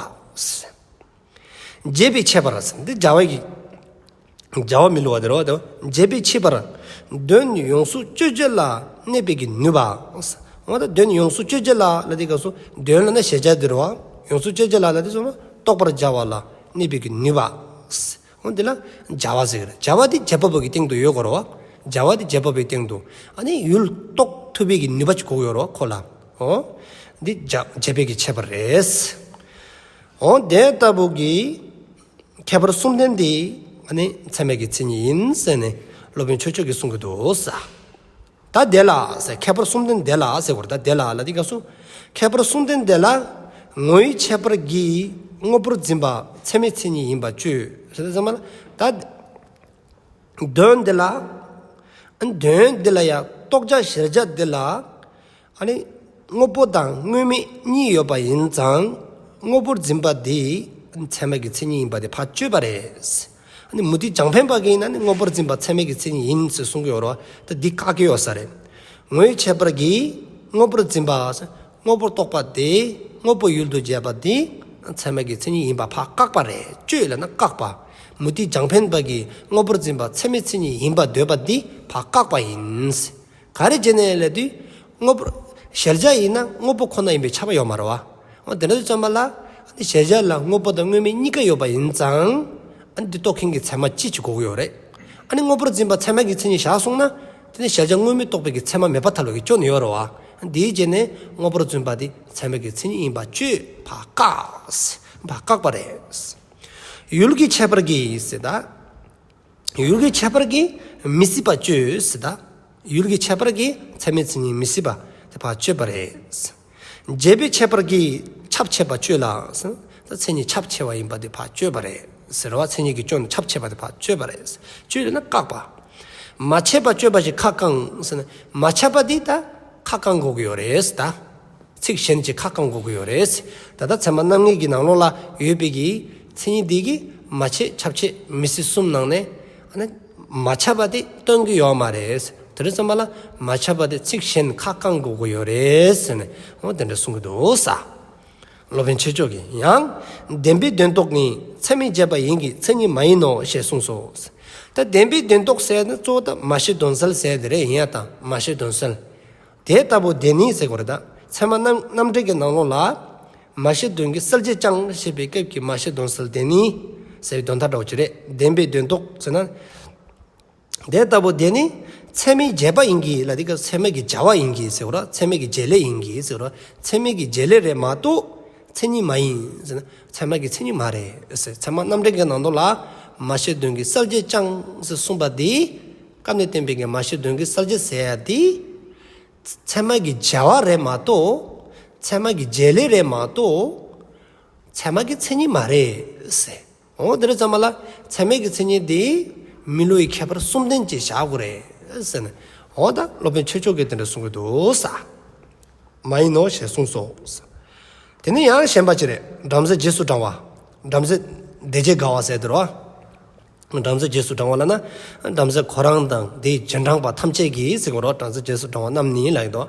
བྱས་པའི་ཁྱད་པར་འདི་བྱ་བའི་གི་བྱ་བ་མི་སླུ་བ་དེ་རེད་བ། བྱས་པའི་ཁྱད་པར། དོན་ཡོངས་སུ་གཅོད་བྱེད་ལ་གནས་པའི་གི་ནུས་པ། འོ་ད་དོན་ཡོངས་སུ་གཅོད་བྱེད་ལ་ལ་དེ་ག་སོ་དོན་ལ་ན་གཞལ་བྱ་དེ་རེད་བ། ཡོངས་སུ་གཅོད་བྱེད་ལ་ལ་དེ་སོ་ན་རྟོགས་པར་བྱ་བ་ལ་གནས་པའི་གི་ནུས་པ། འོ་དེ་ལ་བྱ་བ་ཟེར་གི་རེད། བྱ་བ་དེ་བྱེད་པ་པོ་གི་སྟེང་དུ་ཡོད་དགོས་རེད་བ། བྱ་བ་དེ་བྱེད་པ་པོའི་སྟེང་དུ་ཨ་ནི་ཡུལ་རྟོགས་ཐུབ་པའི་གི་ནུས་པ་ཅིག་དགོས་ཡོད་རེད་བ་ཁོ་ལ། འོ་འདི་བྱ་བྱས་པའི་གི་ཁྱད་པར་རེད། འོ་དེ་ལྟ་བུ་གི་ཁྱད་པར་གསུམ་ལྡན་དེ་ཨ་ནི་ཚད་མའི་གི་མཚན་ཉིད་ཡིན་ཟེར་ནས་སློབ་དཔོན་ཆོས་མཆོག་གིས་གསུང་གི་འདུག་ས། ད་དེ་ལ་ཟེར་ཁྱད་པར་གསུམ་ལྡན་དེ་ལ་ཟེར་བ་རེད། ད་དེ་ལ་ལ་དེ་ག་སོ་ཁྱད་པར་གསུམ་ལྡན་དེ་ལ་ངོ་བོའི་ཁྱད་པར་གྱིས་དངོས་པོར་འཛིན་པ་ཚད་མའི་མཚན་ཉིད་ཡིན་པ་གཅོད་ཟེར་ཙམ་ལ་ད་དོན་དེ་ལ་དོན་དེ་ལ་ཡང་རྟོགས་བྱ་གཞལ་བྱ་དེ་ལ་ཨ་ནི་དངོས་པོ་དང་དངོས་མེད་གཉིས་ཡོད་པ་ཡིན་ཙང་དངོས་པོར་འཛིན་པ་དེ་ཚད་མ་གི་མཚན་ཉིད་ཡིན་པ་དེ་ཕར་གཅོད་པ་རེད། ཨ་ནི་མུ་སྟེགས་རྒྱང་འཕེན་པ་གིས་ན་ནི་དངོས་པོར་འཛིན་པ་ཚད་མ་གི་མཚན་ཉིད་ཡིན་ཟེར་གསུང་གི་ཡོད་རེད་བ། ད་འདི་བཀག་གི་ཡོད་ས་རེད། ངོ་བོའི་ཁྱད་པར་གྱིས་དངོས་པོར་འཛིན་པ་དངོས་པོར་རྟོགས་པ་དེ་དངོས་པོ་ཡུལ་དུ་བྱས་པ་དེ་ཚད་མ་གི་མཚན་ཉིད་ཡིན་པ་ཕར་བཀག་པ་རེད། གཅོད་ལབ་ན་བཀག་པ། མུ་སྟེགས་རྒྱང་འཕེན་པ་གིས་དངོས་པོར་འཛིན་པ་ཚད་མའི་མཚན་ཉིད་ཡིན་པར་འདོད་པ་འདི་ཕར་བཀག་པ་ཡིན། ག་རེ་བྱས་ནས་ལབ་དུས་དངོས་པོར་གཞལ་བྱ་ཡིན་ན་དངོས་པོ་ཁོ་ན་ཡིན་པའི་ཁྱབ་པ་ཡོད་མ་རེད་བ། འོ་དེ་འདྲ་དུས་ཙམ་པ་ལ་གཞལ་བྱ་ལ་དངོས་པོ་དང་དངོས་མེད་གཉིས་ཀ་ཡོད་པ་ཡིན་ཙང་ཨ་ནི་འདི་རྟོགས་མཁན་གྱི་ཚད་མ་གཅིག་ཅིག་དགོས་ཀྱི་ཡོད་རེད། ཨ་ནི་དངོས་པོར་འཛིན་པ་ཚད་མ་གི་མཚན་ཉིད་བཞག་སོང་ན་དེ་ནི་གཞལ་བྱ་དངོས་མེད་རྟོགས་པའི་གི་ཚད་མ་མེད་པ་ཐལ་བའི་གི་སྐྱོན་ཡོད་རེད་བ། འདིའི་རྗེས་ནས་དངོས་པོར་འཛིན་པ་དེ་ཚད་མ་གི་མཚན་ཉིད་ཡིན་པ་གཅོད་ཕར་བཀག་ཕར་བཀག་པ་རེད། ཡུལ་གྱི་ཁྱད་པར་གྱིས་ཟེར་ད། ཡུལ་གྱི་ཁྱད་པར་གྱིས་མི་སྲིད་པ་གཅོད་ཟེར་ད། ཡུལ་གྱི་ཁྱད་པར་གྱིས་ཚད་མའི་མཚན་ཉིད་མི་སྲིད་པ་དེ་ཕར་གཅོད་པ་རེད། བྱས་པའི་ཁྱད་པར་གྱིས་ཁྱབ་ཆེས་པ་གཅོད་ལ་ཟེར་ན་ད་མཚན་ཉིད་ཁྱབ་ཆེ་བ་ཡིན་པ་དེ་ཕར་གཅོད་པ་རེད་ཟེར་བ། མཚན་ཉིད་ཀྱི་སྐྱོན་ཁྱབ་ཆེ་བ་དེ་ཕར་གཅོད་པ་རེད། གཅོད་ལབ་ན་བཀག་པ། མ་ཁྱབ་པ་གཅོད་པ་ཞེས་ཁ་བསྐང་ཟེར་ན་མ་ཁྱབ་པ་དེ་ད་ཁ་བསྐང་དགོས་ཀྱི་ཡོད་རེད་ད། ཚིག་གཞན་གྱིས་ཁ་བསྐང་དགོས་ཀྱི་ཡོད་རེད། ད་ལྟ་ཚད་མ་རྣམ་ངེས་ཀྱི་ནང་ལོགས་ལ་ཡོད་པའི་གི་མཚན་ཉིད་འདི་གིས་མ་ཁྱབ་ཁྱབ་ཆེས་མི་སྲིད་གསུམ་ནང་ནས་ཨ་ནི་མ་ཁྱབ་པ་དེ་སྟོན་གྱི་ཡོད་མ་རེད། དེ་འདྲ་ཙམ་པ་ལ་མ་ཁྱབ་པ་དེ་ཚིག་གཞན་ཁ་བསྐང་དགོས་ཀྱི་ཡོད་རེད་ཟེར་ནས་འོ་དེ་འདྲ་གསུང་གི་འདུག་ས། སློབ་དཔོན་ཆོས་མཆོག་གིས་ཡང་བདེན་པའི་དོན་རྟོག་ནི་ཚད་མས་བྱས་པ་ཡིན་གྱི་མཚན་ཉིད་མ་ཡིན་ནོ་ཞེས་གསུངས་སོ། ད་བདེན་པའི་དོན་རྟོག་ཟེར་ན་གཙོ་བོ་ད་མ་ཤེས་དོན་གསལ་ཟེར་དེ་རེད། ཡིན་ཡང་ད་མ་ཤེས་དོན་གསལ། དེ་ལྟ་བུ་དེ་ནི་ཟེར་དགོས་རེད་ད། ཚད་མ་རྣམ་རྣམ་འགྲེལ་གྱི་ནང་ལོགས་ལ། མ་ཤེས་དོན་གྱི་གསལ་བྱེད་ཀྱང་ཞེས་པའི་སྐབས་ཀྱི་མ་ཤེས་དོན་གསལ་དེ་ནི། ཟེར་བའི་དོན་དག་འདྲ་བོ་ཅིག་རེད། བདེན་པའི་དོན་རྟོག་ཟེར་ན། དེ་ལྟ་བུ་དེ་ནི་ཚད་མས་བྱས་པ་ཡིན་གྱི་ལ་དེ་ཀ་ཚད་མ་གི་བྱ་བ་ཡིན་གྱི་ཟེར་བ་རེད། ཚད་མ་གི་བྱེད་ལས་ཡིན་གྱི་ཟེར་བ་རེད། ཚད་མ་གི་བྱེད་ལས་རེད་མ་གཏོགས་མཚན་ཉིད་མ་ཡིན་ཟེར་ན་ཚད་མ་གི་མཚན་ཉིད་མ་རེད་ཟེར། ཚད་མ་རྣམ་འགྲེལ་གྱི་ནང་དུ་ལ་མ་ཤེས་དོན་གྱི་གསལ་བྱེད་ཀྱང་ཟེར་གསུངས་པ་དེ། སྐབས་ནས་བསྟན་པའི་གི་མ་ཤེས་དོན་གྱི་གསལ་བྱེད་ཟེར་ཡ་དེ། ཚད་མ་གི་བྱ་བ་རེད་མ་གཏོགས། ཚད་མ་གི་བྱེད་ལས་རེད་མ་གཏོགས། ཚད་མ་གི་མཚན་ཉིད་མ་རེད་ཟེར། འོ་དེ་འདྲ་ཙམ་པ་ལ་ཚད་མ་གི་མཚན་ཉིད་དེ་མི་སླུ་བའི་ཁྱད་པར་གསུམ་ལྡན་ཅིག་བཞག་དགོས་རེད་ཟེར་ནས། འོ་ད་སློབ་དཔོན་ཆོས་མཆོག་གིས་དེ་འདྲ་གསུང་གི་འདུག་ས། མ་ཡིན་ནོ་ཞེས་གསུངས་སོ། དེ་ནས་ཡང་གཞན་པ་ཅིག་རེད། བྲམ་ཟེ་རྗེས་སུ་འབྲང་བ། བྲམ་ཟེ་སྡེ་བརྒྱད་དགའ་བ་ཟེར་དེ་རེད་བ། བྲམ་ཟེ་རྗེས་སུ་འབྲང་བ་ལབ་ན། བྲམ་ཟེ་ཁོ་རང་དང་དེའི་རྗེས་འབྲང་པ་ཐམས་ཅད་ཀྱིས་ཟེར་དགོས་རེད། བྲམ་ཟེ་རྗེས་སུ་འབྲང་བ་རྣམས་ནི་ལབ་ཀྱི་འདུག་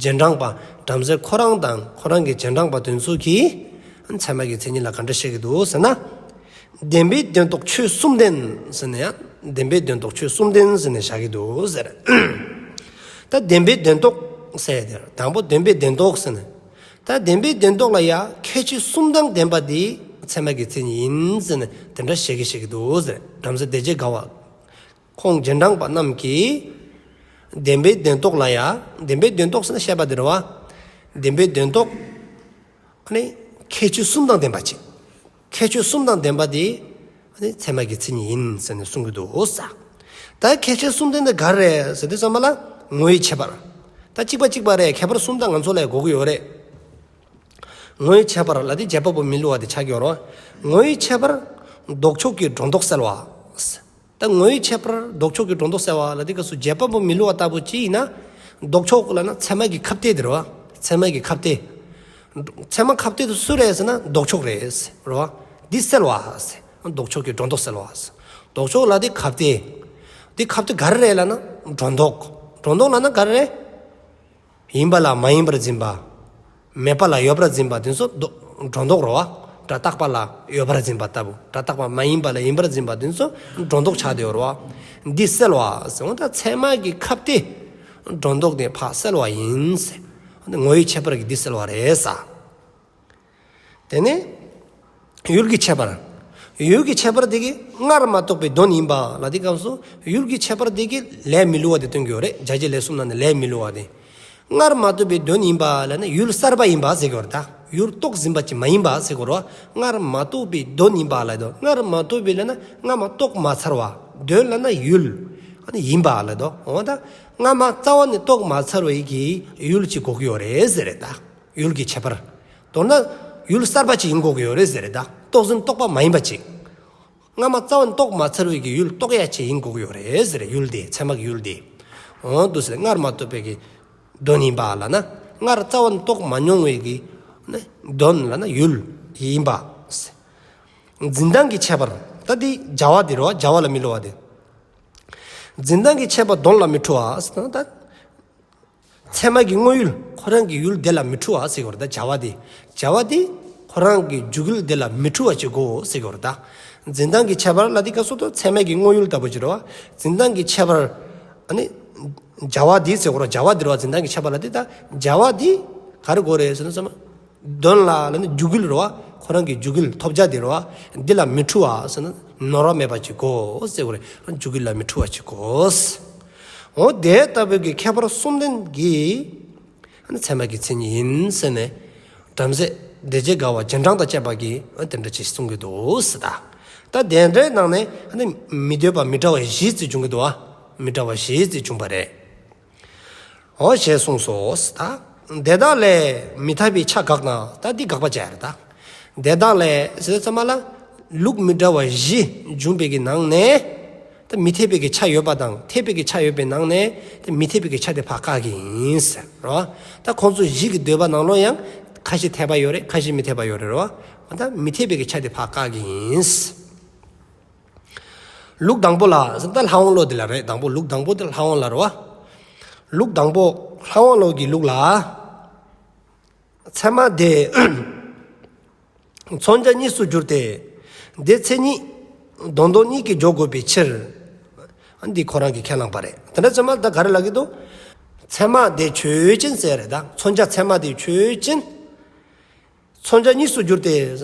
རྗེས་འབྲང་པ། བྲམ་ཟེ་ཁོ་རང་དང་ཁོ་རང་གི་རྗེས་འབྲང་པ་དེ་ཚོ་གིས། ཚད་མ་གི་མཚན་ཉིད་ལ་ག་འདྲ་བཤད་ཀྱི་འདུག་ཟེར་ན། བདེན་པའི་དོན་རྟོག་ཆོས་གསུམ་ལྡན་ཟེར་ནས་ཡང་། བདེན་པའི་དོན་རྟོག་ཆོས་གསུམ་ལྡན་ཟེར་ནས་བཞག་གི་འདུག་ཟེར། ད་བདེན་པའི་དོན་རྟོག་ཟེར་དེ་དང་པོ་བདེན་པའི་དོན་རྟོག་ཟེར་ནས། ད་བདེན་པའི་དོན་རྟོག་ལ་ཡང་ཁྱད་ཆོས་གསུམ་དང་ལྡན་པ་དེ་ཚད་མ་གི་མཚན་ཉིད་ཡིན་ཟེར་ནས་དེ་འདྲ་བཤད་ཀྱི་བཤད་ཀྱི་འདུག་ཟེར། བྲམ་ཟེ་སྡེ་བརྒྱད་དགའ་བ། ཁོང་རྗེས་འབྲང་པ་རྣམས་ཀྱིས། བདེན་པའི་དོན་རྟོག་ལ་ཡང་། བདེན་པའི་དོན་རྟོག་ཟེར་ན་བཤད་པ་དེ་རེད་བ། བདེན་པའི་དོན་རྟོག་ཨ་ནི་ཁྱད་ཆོས་གསུམ་དང་ལྡན་པ་ཅིག་ཁྱད་ཆོས་གསུམ་དང་ལྡན་པ་དེ་ཨ་ནི་ཚད་མ་གི་མཚན་ཉིད་ཡིན་ཟེར་ནས་གསུང་གི་འདུག་ས། ད་ཁྱད་ཆོས་གསུམ་ལྡན་དེ་ག་རེ་རེད་ཟེར་དུས་ཙམ་པ་ལ་ངོ་བོའི་ཁྱད་པར། ད་གཅིག་པ་གཅིག་པ་རེད། ཁྱད་པར་གསུམ་དང་ང་ཚོ་ལ་གོ་གི་ཡོད་རེད། ངོ་བོའི་ཁྱད་པར་ལ་དེ་བྱེད་པ་པོ་མི་བསླུ་བ་དེ་ཆགས་ཀྱི་ཡོད་རེད་བ། ངོ་བོའི་ཁྱད་པར་ལྡོག་ཕྱོགས་ཀྱི་སྒྲོ་འདོགས་སེལ་བ། ད་ངོ་བོའི་ཁྱད་པར་ལྡོག་ཕྱོགས་ཀྱི་སྒྲོ་འདོགས་སེལ་བ་ལ་དེ་ག་སུ་བྱེད་པ་པོ་མི་བསླུ་བ་ལྟ་བུ་ཅི་ཡིན་ན། ལྡོག་ཕྱོགས་ལ་ན་ཚད་མ་གི་ཁ་གཏད་དེ་རེད་བ། ཚད་མ་གི་ཁ་གཏད། ཚད་མ་ཁ་གཏད་དེ་སུ་རེད་ཟེར་ན་ལྡོག་ཕྱོགས་རེད་ཟེར་རེད་བ། འདི་སེལ་བ་ཟེར། ལྡོག་ཕྱོགས་ཀྱི་སྒྲོ་འདོགས་སེལ་བ་ཟེར། ལྡོག་ཕྱོགས་ལ་དེ་ཁ་གཏད། དེ་ཁ་གཏད་ག་རེ་རེད་ལབ་ན་སྒྲོ་འདོགས། སྒྲོ་འདོགས་ལབ་ན་ག་རེ་རེད། ཡིན་པ་ལ་མ་ཡིན་པར་འཛིན་པ། མེད་པ་ལ་ཡོད་པར་འཛིན་པ་དེ་ཚོ་སྒྲོ་འདོགས་རེད་བ། སྒྲ་རྟག་པ་ལ་ཡོད་པར་འཛིན་པ་ལྟ་བུ། སྒྲ་རྟག་པ་མ་ཡིན་པ་ལ་ཡིན་པར་འཛིན་པ་དེ་ཚོ་སྒྲོ་འདོགས་ཆགས་བསྡད་ཡོད་རེད་བ། འདི་སེལ་བ་ཟེར་བ་ད་ཚད་མ་གི་ཁ་གཏད་སྒྲོ་འདོགས་དེ་ཕར་སེལ་བ་ཡིན་ཟེར། ངོ་བོའི་ཁྱད་པར་གྱིས་འདི་སེལ་བ་རེད་ཟེར། དེ་ནས་ཡུལ་གྱི་ཁྱད་པར། ཡུལ་གྱི་ཁྱད་པར་དེ་གིས་སྔར་མ་རྟོགས་པའི་དོན་ཡིན་པ་ལ་དེ་སྐབས་སུ་ཡུལ་གྱི་ཁྱད་པར་དེ་གིས་ལས་མི་བསླུ་བ་དེ་སྟོན་གྱི་ཡོད་རེད། བྱ་བྱེད་ལས་གསུམ་ནང་ནས་ལས་མི་བསླུ་བ་དེ། སྔར་མ་རྟོགས་པའི་དོན་ཡིན་པ་ལ་ནི་ཡུལ་གསར་པ་ཡིན་པ་ཟེར་གྱི་ཡོད་རེད་ད། ཡུལ་རྟོགས་ཟིན་པ་ཅིག་མ་ཡིན་པ་ཟེར་གྱི་ཡོད་རེད་བ། སྔར་མ་རྟོགས་པའི་དོན་ཡིན་པ་ལ་དོ། སྔར་མ་རྟོགས་པའི་ལ་ན་སྔ་མ་རྟོགས་མ་ཚར་བ། དོན་ལ་ན་ཡུལ་ཡིན་པ་ལ་དོ། འོ་ད་སྔ་མ་རྩ་བ་ནས་རྟོགས་མ་ཚར་བའི་གི་ཡུལ་ཅིག་དགོས་ཀྱི་ཡོད་རེད་ཟེར་རེད་ད། ཡུལ་གྱི་ཁྱད་པར། མདོར་ན་ཡུལ་གསར་པ་ཅིག་ཡིན་དགོས་ཀྱི་ཡོད་རེད་ཟེར་རེད་ད། རྟོགས་ཟིན་རྟོགས་པ་མ་ཡིན་པ་ཅིག། སྔ་མ་རྩ་བ་ནས་རྟོགས་མ་ཚར་བའི་གི་ཡུལ་རྟོགས་ཡ་ཅིག་ཡིན་དགོས་ཀྱི་ཡོད་རེད་ཟེར་རེད། ཡུལ་དེ་ཚད་མ་གི་ཡུལ་དེ། འོ་འདུག་ཟེར། སྔར་མ་རྟོགས་པའི་གི་དོན་ཡིན་པ་ལ་ན་སྔར་རྩ་བ་ནས་རྟོགས་མ་མྱོང་བའི་གི་ནི་དོན་ལ་ན་ཡུལ་ཡིན་པ། འཛིན་སྟངས་ཀྱི་ཁྱད་པར། ད་འདི་བྱ་བ་འདི་རེད་བ། བྱ་བ་ལ་མི་བསླུ་བ་དེ། འཛིན་སྟངས་ཀྱི་ཁྱད་པར་དོན་ལ་མི་འཁྲུལ་བ་ཟེར་ན་ད། ཚད་མ་གི་དངོས་ཡུལ་ཁོ་རང་གི་ཡུལ་དེ་ལ་མི་འཁྲུལ་བ་ཟེར་གྱི་ཡོད་རེད་ད། བྱ་བ་དེ། བྱ་བ་དེ་ཁོ་རང་གི་འཇུག་ཡུལ་དེ་ལ་མི་འཁྲུལ་བ་བྱེད་དགོས་ཟེར་གྱི་ཡོད་རེད་ད། འཛིན་སྟངས་ཀྱི་ཁྱད་པར་ལ་དེ་སྐབས་སུ་ད་ཚད་མ་གི་དངོས་ཡུལ་ལྟ་བུ་ཅིག་རེད་བ། འཛིན་སྟངས་ཀྱི་ཁྱད་པར། ཨ་ནི། བྱ་བ་དེ་ཟེར་གྱི་ཡོད་རེད། བྱ་བ་དེ་རེད་བ། འཛིན་སྟངས་ཀྱི་ཁྱད་པར་ལ་དེ་ད་བྱ་བ་དེ་ག་རེ་དགོས་རེད་ཟེར་ན་ཚད་མ། དོན་ལ་ལ་ནི་འཇུག་ཡུལ་རེད་བ། ཁོ་རང་གི་འཇུག་ཡུལ་ཐོབ་བྱ་དེ་རེད་བ། འདི་ལ་མི་འཁྲུལ་བ་ཟེར་ན་ནོར་བ་མེད་པ་ཅིག་དགོས་ཟེར་གྱི་ཡོད་རེད། འཇུག་ཡུལ་ལ་མི་འཁྲུལ་བ་ཅིག་དགོས། འོ་དེ་ལྟ་བུའི་གི་ཁྱད་པར་གསུམ་ལྡན་གྱི་ཚད་མ་གི་མཚན་ཉིད་ཡིན་ཟེར་ནས། བྲམ་ཟེ་འདོད་སྤྱོད་དགའ་བ་རྗེས་འབྲང་དང་བཅས་པ་གིས་དེ་འདྲ་ཅིག་གསུང་གི་འདུག་ཟེར་ད། ད་དེ་འདྲའི་ནང་ནས་མི་འདོད་པ་མི་འདྲ་བ་བཞི་ཙམ་འབྱུང་གི་འདུག་བ། མི་འདྲ་བ་བཞི་ཙམ་འབྱུང་བ་རེད། འོ་ཞེས་གསུངས་སོ། ད་དེ་དག་ལས་མི་འཐད་པའི་ཆ་དགག་ན། ད་འདི་དགག་པ་བྱས་རེད་ད། དེ་དག་ལས་ཟེར་ཙམ་པ་ལ་ལུགས་མི་འདྲ་བ་བཞི་འབྱུང་བའི་གི་ནང་ནས། ད་མི་འཐད་པའི་གི་ཆ་ཡོད་པ་དང་འཐད་པའི་གི་ཆ་ཡོད་པའི་ནང་ནས། ད་མི་འཐད་པའི་གི་ཆ་དེ་ཕར་བཀག་གི་ཡིན་ཟེར་རོ། ད་ཁོང་ཚོ་བཞི་གི་འདོད་པ་ནང་ལོགས་ཡང་ཁ་ཤས་འཐད་པ་ཡོད་རེད། ཁ་ཤས་མི་འཐད་པ་ཡོད་རེད་རོ། ད་མི་འཐད་པའི་གི་ཆ་དེ་ཕར་བཀག་གི་ཡིན་ཟེར། ལུགས་དང་པོ་ལ་ཟེར་ད་ལྷ་དབང་བློ་དེ་ལ་རེད། དང་པོ་ལུགས་དང་པོ་དེ་ལྷ་དབང་ལ་རེད་བ། ལུགས་དང་པོ་ལྷ་དབང་བློ་གི་ལུགས་ལ། ཚད་མ་དེ་མཚོན་བྱ་གཉིས་སུ་འགྱུར་ཏེ། དེ་མཚན་ཉིད་དོན་ལྡོག་གཉིས་ཀྱིས་འཇོག་དགོས་པའི་ཕྱིར། འདི་ཁོ་རང་གིས་ཁས་བླངས་པ་རེད། དེ་འདྲ་ཚད་མ་ད་ག་རེ་ལབ་ཀྱི་འདུག་ཚད་མ་དེ་ཆོས་ཅན་ཟེར་རེད་ད། མཚོན་བྱ་ཚད་མ་དེ་ཆོས་ཅན། མཚོན་བྱ་གཉིས་སུ་འགྱུར་ཏེ།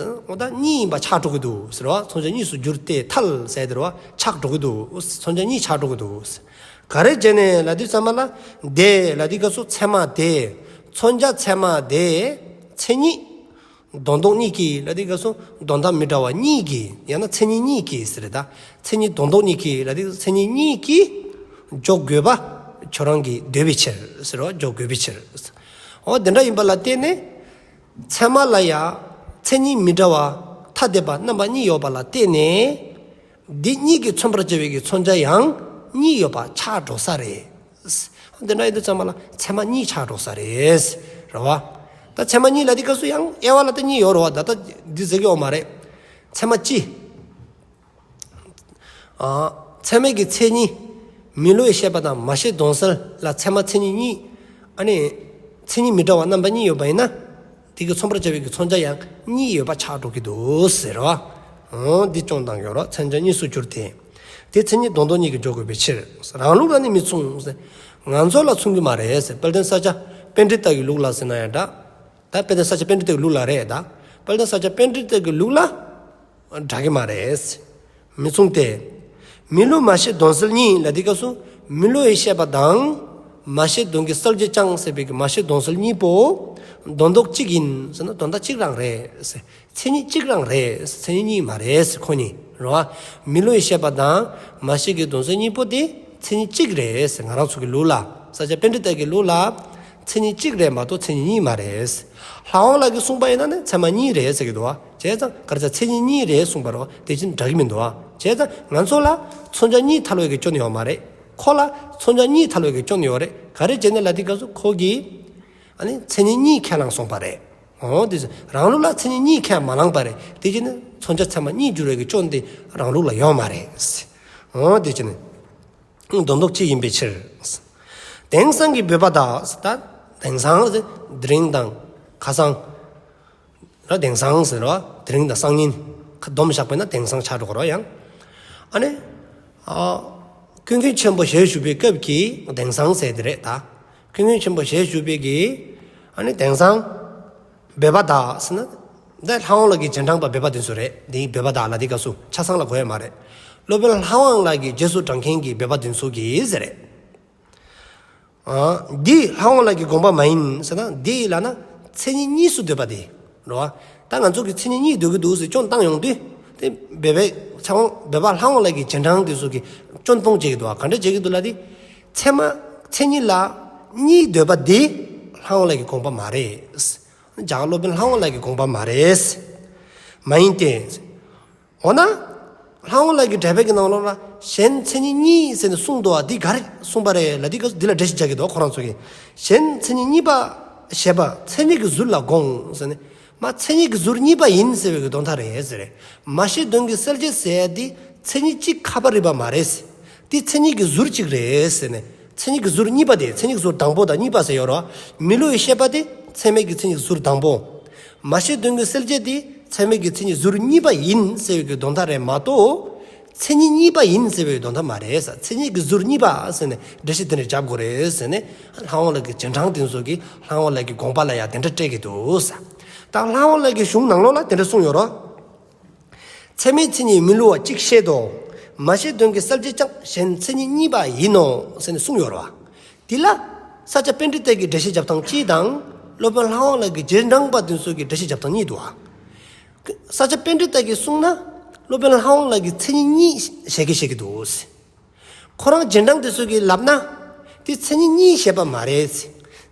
འོ་ད་གཉིས་ཡིན་པ་ཆགས་འགྲོ་གི་འདུག་ཟེར་བ། མཚོན་བྱ་གཉིས་སུ་འགྱུར་ཏེ་ཐལ་ཟེར་དེ་རེད་བ། ཆགས་འགྲོ་གི་འདུག། མཚོན་བྱ་གཉིས་ཆགས་འགྲོ་གི་འདུག། ག་རེ་བྱས་ནས་ལབ་དུས་ཙམ་པ་ལ། དེ་ལབ་དུས་སྐབས་སུ་ཚད་མ་དེ། མཚོན་བྱ་ཚད་མ་དེ། མཚན་ཉིད་དོན་ལྡོག་གཉིས་ཀྱིས་ལབ་དུས་སྐབས་སུ་དོན་དག་མི་འདྲ་བ་གཉིས་ཀྱིས། ཡང་ན་མཚན་ཉིད་གཉིས་ཀྱིས་ཟེར་རེད་ད། མཚན་ཉིད་དོན་ལྡོག་གཉིས་ཀྱིས་ལབ་དུས་མཚན་ཉིད་གཉིས་ཀྱིས་འཇོག་དགོས་པ་ཁྱོད་རང་གིས་འདོད་པའི་ཕྱིར་ཟེར་རོ། འཇོག་དགོས་པའི་ཕྱིར། འོ་དེ་འདྲ་ཡིན་པ་ལ་བརྟེན་ནས། ཚད་མ་ལ་ཡང་མཚན་ཉིད་མི་འདྲ་བ་ཐ་དད་པ་རྣམ་པ་གཉིས་ཡོད་པ་ལ་བརྟེན་ནས། འདི་གཉིས་ཀྱིས་མཚོན་པར་བྱ་བའི་གི་མཚོན་བྱ་ཡང་གཉིས་ཡོད་པ་ཆགས་འགྲོ་ས་རེད། འདི་འདྲ་ཡིན་དུས་ཙམ་པ་ལ་ཚད་མ་གཉིས་ཆགས་འགྲོ་ས་རེད། རེད་བ། ད་ཚད་མ་གཉིས་ལབ་དུས་སྐབས་སུ་ཡང་དབྱེ་བ་ལ་ད་གཉིས་ཡོད་རེད་བ། ད་ལྟ་འདི་ཟེར་གྱི་ཡོད་མ་རེད། ཚད་མ་སྤྱི། ཨ། ཚད་མའི་གི་མཚན་ཉིད། མི་བསླུ་བའི་ཤེས་པ་དང་མ་ཤེས་དོན་གསལ་ལ་ཚད་མ་མཚན་ཉིད་གཉིས། ཨ་ནི། མཚན་ཉིད་མི་འདྲ་བ་རྣམ་པ་གཉིས་ཡོད་པ་ཡིན་ན། དེ་གི་མཚོན་པར་བྱ་བའི་གི་མཚོན་བྱ་ཡང་གཉིས་ཡོད་པ་ཆགས་འགྲོ་གི་འདུག་ཟེར་བ། འོ་འདི་སྐྱོང་སྟངས་ཡོད་རོ། མཚོན་བྱ་གཉིས་སུ་འགྱུར་ཏེ། དེ་མཚན་ཉིད་དོན་ལྡོག་གཉིས་ཀྱིས་འཇོག་དགོས་པའི་ཕྱིར། རང་ལུགས་ལ་ནི་མི་མཚུངས་ཟེར། ང་ཚོ་ལ་མཚུངས་ཀྱི་མ་རེད་ཟེར། དཔལ་ལྡན་ས་སྐྱ་པཎྜི་ཏ་གི་ལུགས་ལ་ཟེར་ན་ཡང་འདྲ། ད་དཔལ་ལྡན་ས་སྐྱ་པཎྜི་ཏ་གི་ལུགས་ལ་རེད་ད། དཔལ་ལྡན་ས་སྐྱ་པཎྜི་ཏ་གི་ལུགས་ལ། འདྲ་གི་མ་རེད། མི་མཚུངས་ཏེ། མི་བསླུ་མ་ཤེས་དོན་གསལ་གཉིས་ལབ་དུས་སྐབས་སུ་མི་བསླུ་བའི་ཤེས་པ་དང་། མ་ཤེས་དོན་གྱི་གསལ་བྱེད་ཀྱང་ཟེར་བའི་གི་མ་ཤེས་དོན་གསལ་གཉིས་པོ། དོན་ལྡོག་གཅིག་ཡིན་ཟེར་ན་དོན་དག་གཅིག་རང་རེད། མཚན་ཉིད་གཅིག་རང་རེད། མཚན་ཉིད་གཉིས་མ་རེད་ཁོ་གཉིས་རེད་བ། མི་བསླུ་བའི་ཤེས་པ་དང་མ་ཤེས་ཀྱི་དོན་གསལ་གཉིས་པོ་དེ་མཚན་ཉིད་གཅིག་རེད། ང་རང་ཚོ་གི་ལུགས་ལ། ས་སྐྱ་པཎྜི་ཏ་གི་ལུགས་ལ། མཚན་ཉིད་གཅིག་རེད་མ་གཏོགས་མཚན་ཉིད་གཉིས་མ་རེད། ལྷ་དབང་བླ་གིས་གསུངས་པ་ཡིན་ན་ནི་ཚད་མ་གཉིས་རེད་ཟེར་གྱི་འདུག་བ། བྱས་ཙང་ག་རེ་ཟེར་མཚན་ཉིད་གཉིས་རེད་གསུངས་པ་རེད་བ། དེ་བཞིན་འདྲ་གི་མི་འདུག་བ། བྱས་ཙང་ང་ཚོ་ལ་མཚོན་བྱ་གཉིས་ཐལ་བའི་གི་སྐྱོན་ཡོད་མ་རེད། ཁོ་ལ་མཚོན་བྱ་གཉིས་ཐལ་བའི་གི་སྐྱོན་ཡོད་རེད། ག་རེ་བྱས་ནས་ལབ་དུས་སྐབས་སུ་ཁོ་གིས་ཨ་ནི་མཚན་ཉིད་གཉིས་ཁས་བླངས་སོང་པ་རེད། འོ་དེ་རང་ལུགས་ལ་མཚན་ཉིད་གཉིས་ཁས་མ་བླངས་པ་རེད། དེ་བྱས་ནས་མཚོན་བྱ་ཚད་མ་གཉིས་འགྱུར་བའི་གི་སྐྱོན་དེ་རང་ལུགས་ལ་ཡོད་མ་རེད། འོ་དེ་བྱས་ནས། དོན་ལྡོག་གཅིག་ཡིན་པའི་ཕྱིར། དེང་སང་གི་བོད་པ་དག་ད་དེང་སང་དེ་རིང་དང་ཁ་སང་ར། དེང་སང་ཟེར་ར། དེ་རིང་དང་སང་ཉིན་ཁ་སྡོམ་བཞག་པས་ན་དེང་སང་ཆགས་འགྲོ་གི་རེད་ཡང་། ཨ་ནི་ཨ་ཀུན་མཁྱེན་ཆེན་པོ་ཞལ་བཞུགས་པའི་སྐབས་ཀྱི་དེང་སང་ཟེར་དེ་རེད་ད། ཀུན་མཁྱེན་ཆེན་པོ་ཞལ་བཞུགས་པའི་གི་ཨ་ནི་དེང་སང་བོད་པ་དག་ཟེར་ན། ད་ལྷ་དབང་བླ་གི་རྗེས་འབྲང་པ་བོད་པ་དེ་ཚོ་རེད། འདི་བོད་པ་དག་ལབ་དུས་སྐབས་སུ་ཆ་ཚང་ལ་གོ་ཡ་མ་རེད། སློབ་དཔོན་ལྷ་དབང་བླ་གི་རྗེས་སུ་འབྲང་མཁན་གྱི་བོད་པ་དེ་ཚོ་གིས་ཟེར་རེད། ཨ་འདི་ལྷ་དབང་བླ་གི་དགོངས་པ་མ་ཡིན་ཟེར་ན། འདི་ལབ་ན་མཚན་ཉིད་གཉིས་སུ་འདོད་པ་དེ་རེད་བ། ད་ང་ཚོ་གི་མཚན་ཉིད་གཉིས་འདོད་ཀྱི་འདུག་ཟེར་སྐྱོན་བཏང་ཡོང་དུས་དེ་བོད་པའི་ཚ་བོད་པ་ལྷ་དབང་བླ་གི་རྗེས་འབྲང་དེ་ཚོ་གིས་སྐྱོན་སྤོང་བྱེད་ཀྱི་འདུག་བ། ག་འདྲ་བྱེད་ཀྱི་འདུག་ལབ་དུས། ཚད་མ་མཚན་ཉིད་ལ་གཉིས་འདོད་པ་འདི་ལྷ་དབང་བླ་གི་དགོངས་པ་མ་རེད། རྒྱ་གར་སློབ་དཔོན་ལྷ་དབང་བླ་གི་དགོངས་པ་མ་རེད། མ་ཡིན་ཏེ། འོ་ན། ལྷ་དབང་བླ་གི་འགྲེལ་པའི་གི་ནང་ལོགས་ལ་གཞན་མཚན་ཉིད་གཉིས་ཟེར་ནས་གསུངས་འདུག་བ། འདི་ག་རེ་གསུངས་པ་རེད་ལབ་དུས་སྐབས་སུ་འདི་ལ་འགྲེལ་བཤད་རྒྱག་གི་འདུག་ཁོ་རང་ཚོ་གིས། གཞན་མཚན་ཉིད་གཉིས་པ་ཞེས་པ་ཚད་མའི་གི་ཟུར་ལ་དགོངས་ཟེར་ནས། མ་མཚན་ཉིད་ཀྱི་ཟུར་གཉིས་པ་ཡིན་ཟེར་བའི་གི་དོན་དག་རེད་ཟེར། མ་ཤེས་དོན་གྱི་གསལ་བྱེད་ཟེར་ཡ་འདི་མཚན་ཉིད་གཅིག་ཁ་པར་རིག་པ་མ་རེད། འདི་མཚན་ཉིད་ཀྱི་ཟུར་གཅིག་རེད་ཟེར་ནས། མཚན་ཉིད་ཀྱི་ཟུར་གཉིས་པ་དེ། མཚན་ཉིད་ཀྱི་ཟུར་དང་པོ་དང་གཉིས་པ་ཟེར་ཡོད་རེད་བ། མི་སླུ་བའི་ཤེས་པ་དེ་ཚད་མའི་གི་མཚན་ཉིད་ཀྱི་ཟུར་དང་པོ། མ་ཤེས་དོན་གྱི་གསལ་བྱེད་དེ་ཚད་མའི་གི་མཚན་ཉིད་ཀྱི་ཟུར་གཉིས་པ་ཡིན་ཟེར་བའི་གི་དོན་དག་རེད་མ་གཏོགས། མཚན་ཉིད་གཉིས་པ་ཡིན་ཟེར་བའི་དོན་དག་མ་རེད་ཟེར། མཚན་ཉིད་ཀྱི་ཟུར་གཉིས་པ་ཟེར་ནས་འགྲེལ་བཤད་དེ་འདྲ་རྒྱབ་དགོས་རེད་ཟེར་ནས། ལྷ་དབང་བླ་གི་རྗེས་འབྲང་དེ་ཚོ་གིས་ལྷ་དབང་བླ་གི་དགོངས་པ་ལ་ཡང་དེ་འདྲ་སྤྲད་ཀྱི་འདུག་ཟེར། ད་ལྷ་དབང་བླ་གི་གཞུང་ནང་ལོགས་ལ་དེ་འདྲ་གསུངས་ཡོད་རེད། ཚད་མའི་མཚན་ཉིད་མི་སླུ་བ་གཅིག་བཤད་དོ། མ་ཤེས་དོན་གྱི་གསལ་བྱེད་ཀྱང་གཞན་མཚན་ཉིད་གཉིས་པ་ཡིན་ནོ་ཟེར་ནས་གསུངས་ཡོད་རེད་བ། དེ་ལ་ས་སྐྱ་པཎྜི་ཏ་གི་འགྲེལ་བཤད་རྒྱབ་སྟངས་གཅིག་དང་། སློབ་དཔོན་ལྷ་དབང་བླ་གི་རྗེས་འབྲང་པ་དེ་ཚོ་གི་འགྲེལ་བཤད་རྒྱབ་སྟངས་གཉིས་འདུག་བ། ས་སྐྱ་པཎྜི་ཏ་གིས་གསུངས་ན་སློབ་དཔོན་ལྷ་དབང་བླ་གིས་མཚན་ཉིད་གཉིས་བཞེད་ཀྱི་བཞེད་ཀྱི་འདུག་ཟེར། ཁོ་རང་རྗེས་འབྲང་དེ་ཚོ་གིས་ལབ་ན། དེ་མཚན་ཉིད་གཉིས་བཞེད་པ་མ་རེད།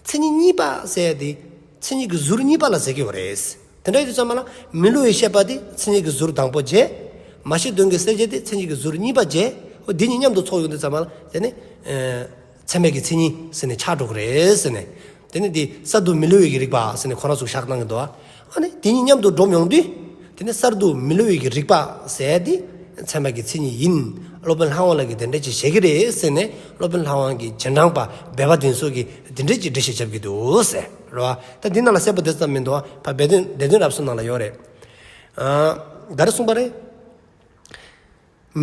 མཚན་ཉིད་གཉིས་པ་ཟེར་ཡ་དེ་མཚན་ཉིད་ཀྱི་ཟུར་གཉིས་པ་ལ་ཟེར་གྱི་ཡོད་རེད། དེ་འདྲ་ཡིན་དུས་ཙམ་པ་ལ་མི་སླུ་བའི་ཤེས་པ་དེ་མཚན་ཉིད་ཀྱི་ཟུར་དང་པོ་བྱས། མ་ཤེས་དོན་གྱི་གསལ་བྱེད་དེ་མཚན་ཉིད་ཀྱི་ཟུར་གཉིས་པ་བྱས། འོ་འདི་གཉིས་མཉམ་དུ་ཚོགས་ཡོང་དུས་ཙམ་པ་ལ་དེ་ནི་ཨེ་ཚད་མའི་གི་མཚན་ཉིད་ཟེར་ནས་ཆགས་འགྲོ་གི་རེད་ཟེར་ནས། དེ་ནི་འདི་གསར་དུ་མི་སླུ་བའི་གི་རིག་པ་ཟེར་ནས་ཁོ་རང་ཚོས་བཞག་གནང་གི་འདུག་བ། ཨ་ནི་དེ་གཉིས་མཉམ་དུ་སྒྲོམ་ཡོང་དུས། དེ་ནི་གསར་དུ་མི་སླུ་བའི་གི་རིག་པ་ཟེར་ཡ་དེ་ཚད་མ་གི་མཚན་ཉིད་ཡིན། སློབ་དཔོན་ལྷ་དབང་བླ་གིས་དེ་འདྲ་ཅིག་བཞེད་ཀྱི་རེད་ཟེར་ནས། སློབ་དཔོན་ལྷ་དབང་གི་རྗེས་འབྲང་པ་བོད་པ་དེ་ཚོ་གིས་དེ་འདྲ་ཅིག་འགྲེལ་བཤད་རྒྱབ་ཀྱི་འདུག་ཟེར་རེད་བ། ད་འདི་ནང་ལ་གསལ་པོ་དེ་ཙམ་མི་འདུག་བ། ཕར་སྦས་དོན་སྡེ་བདུན་རབ་གསལ་ནང་ལ་ཡོད་རེད། ཨ་ག་རེ་གསུངས་པ་རེད།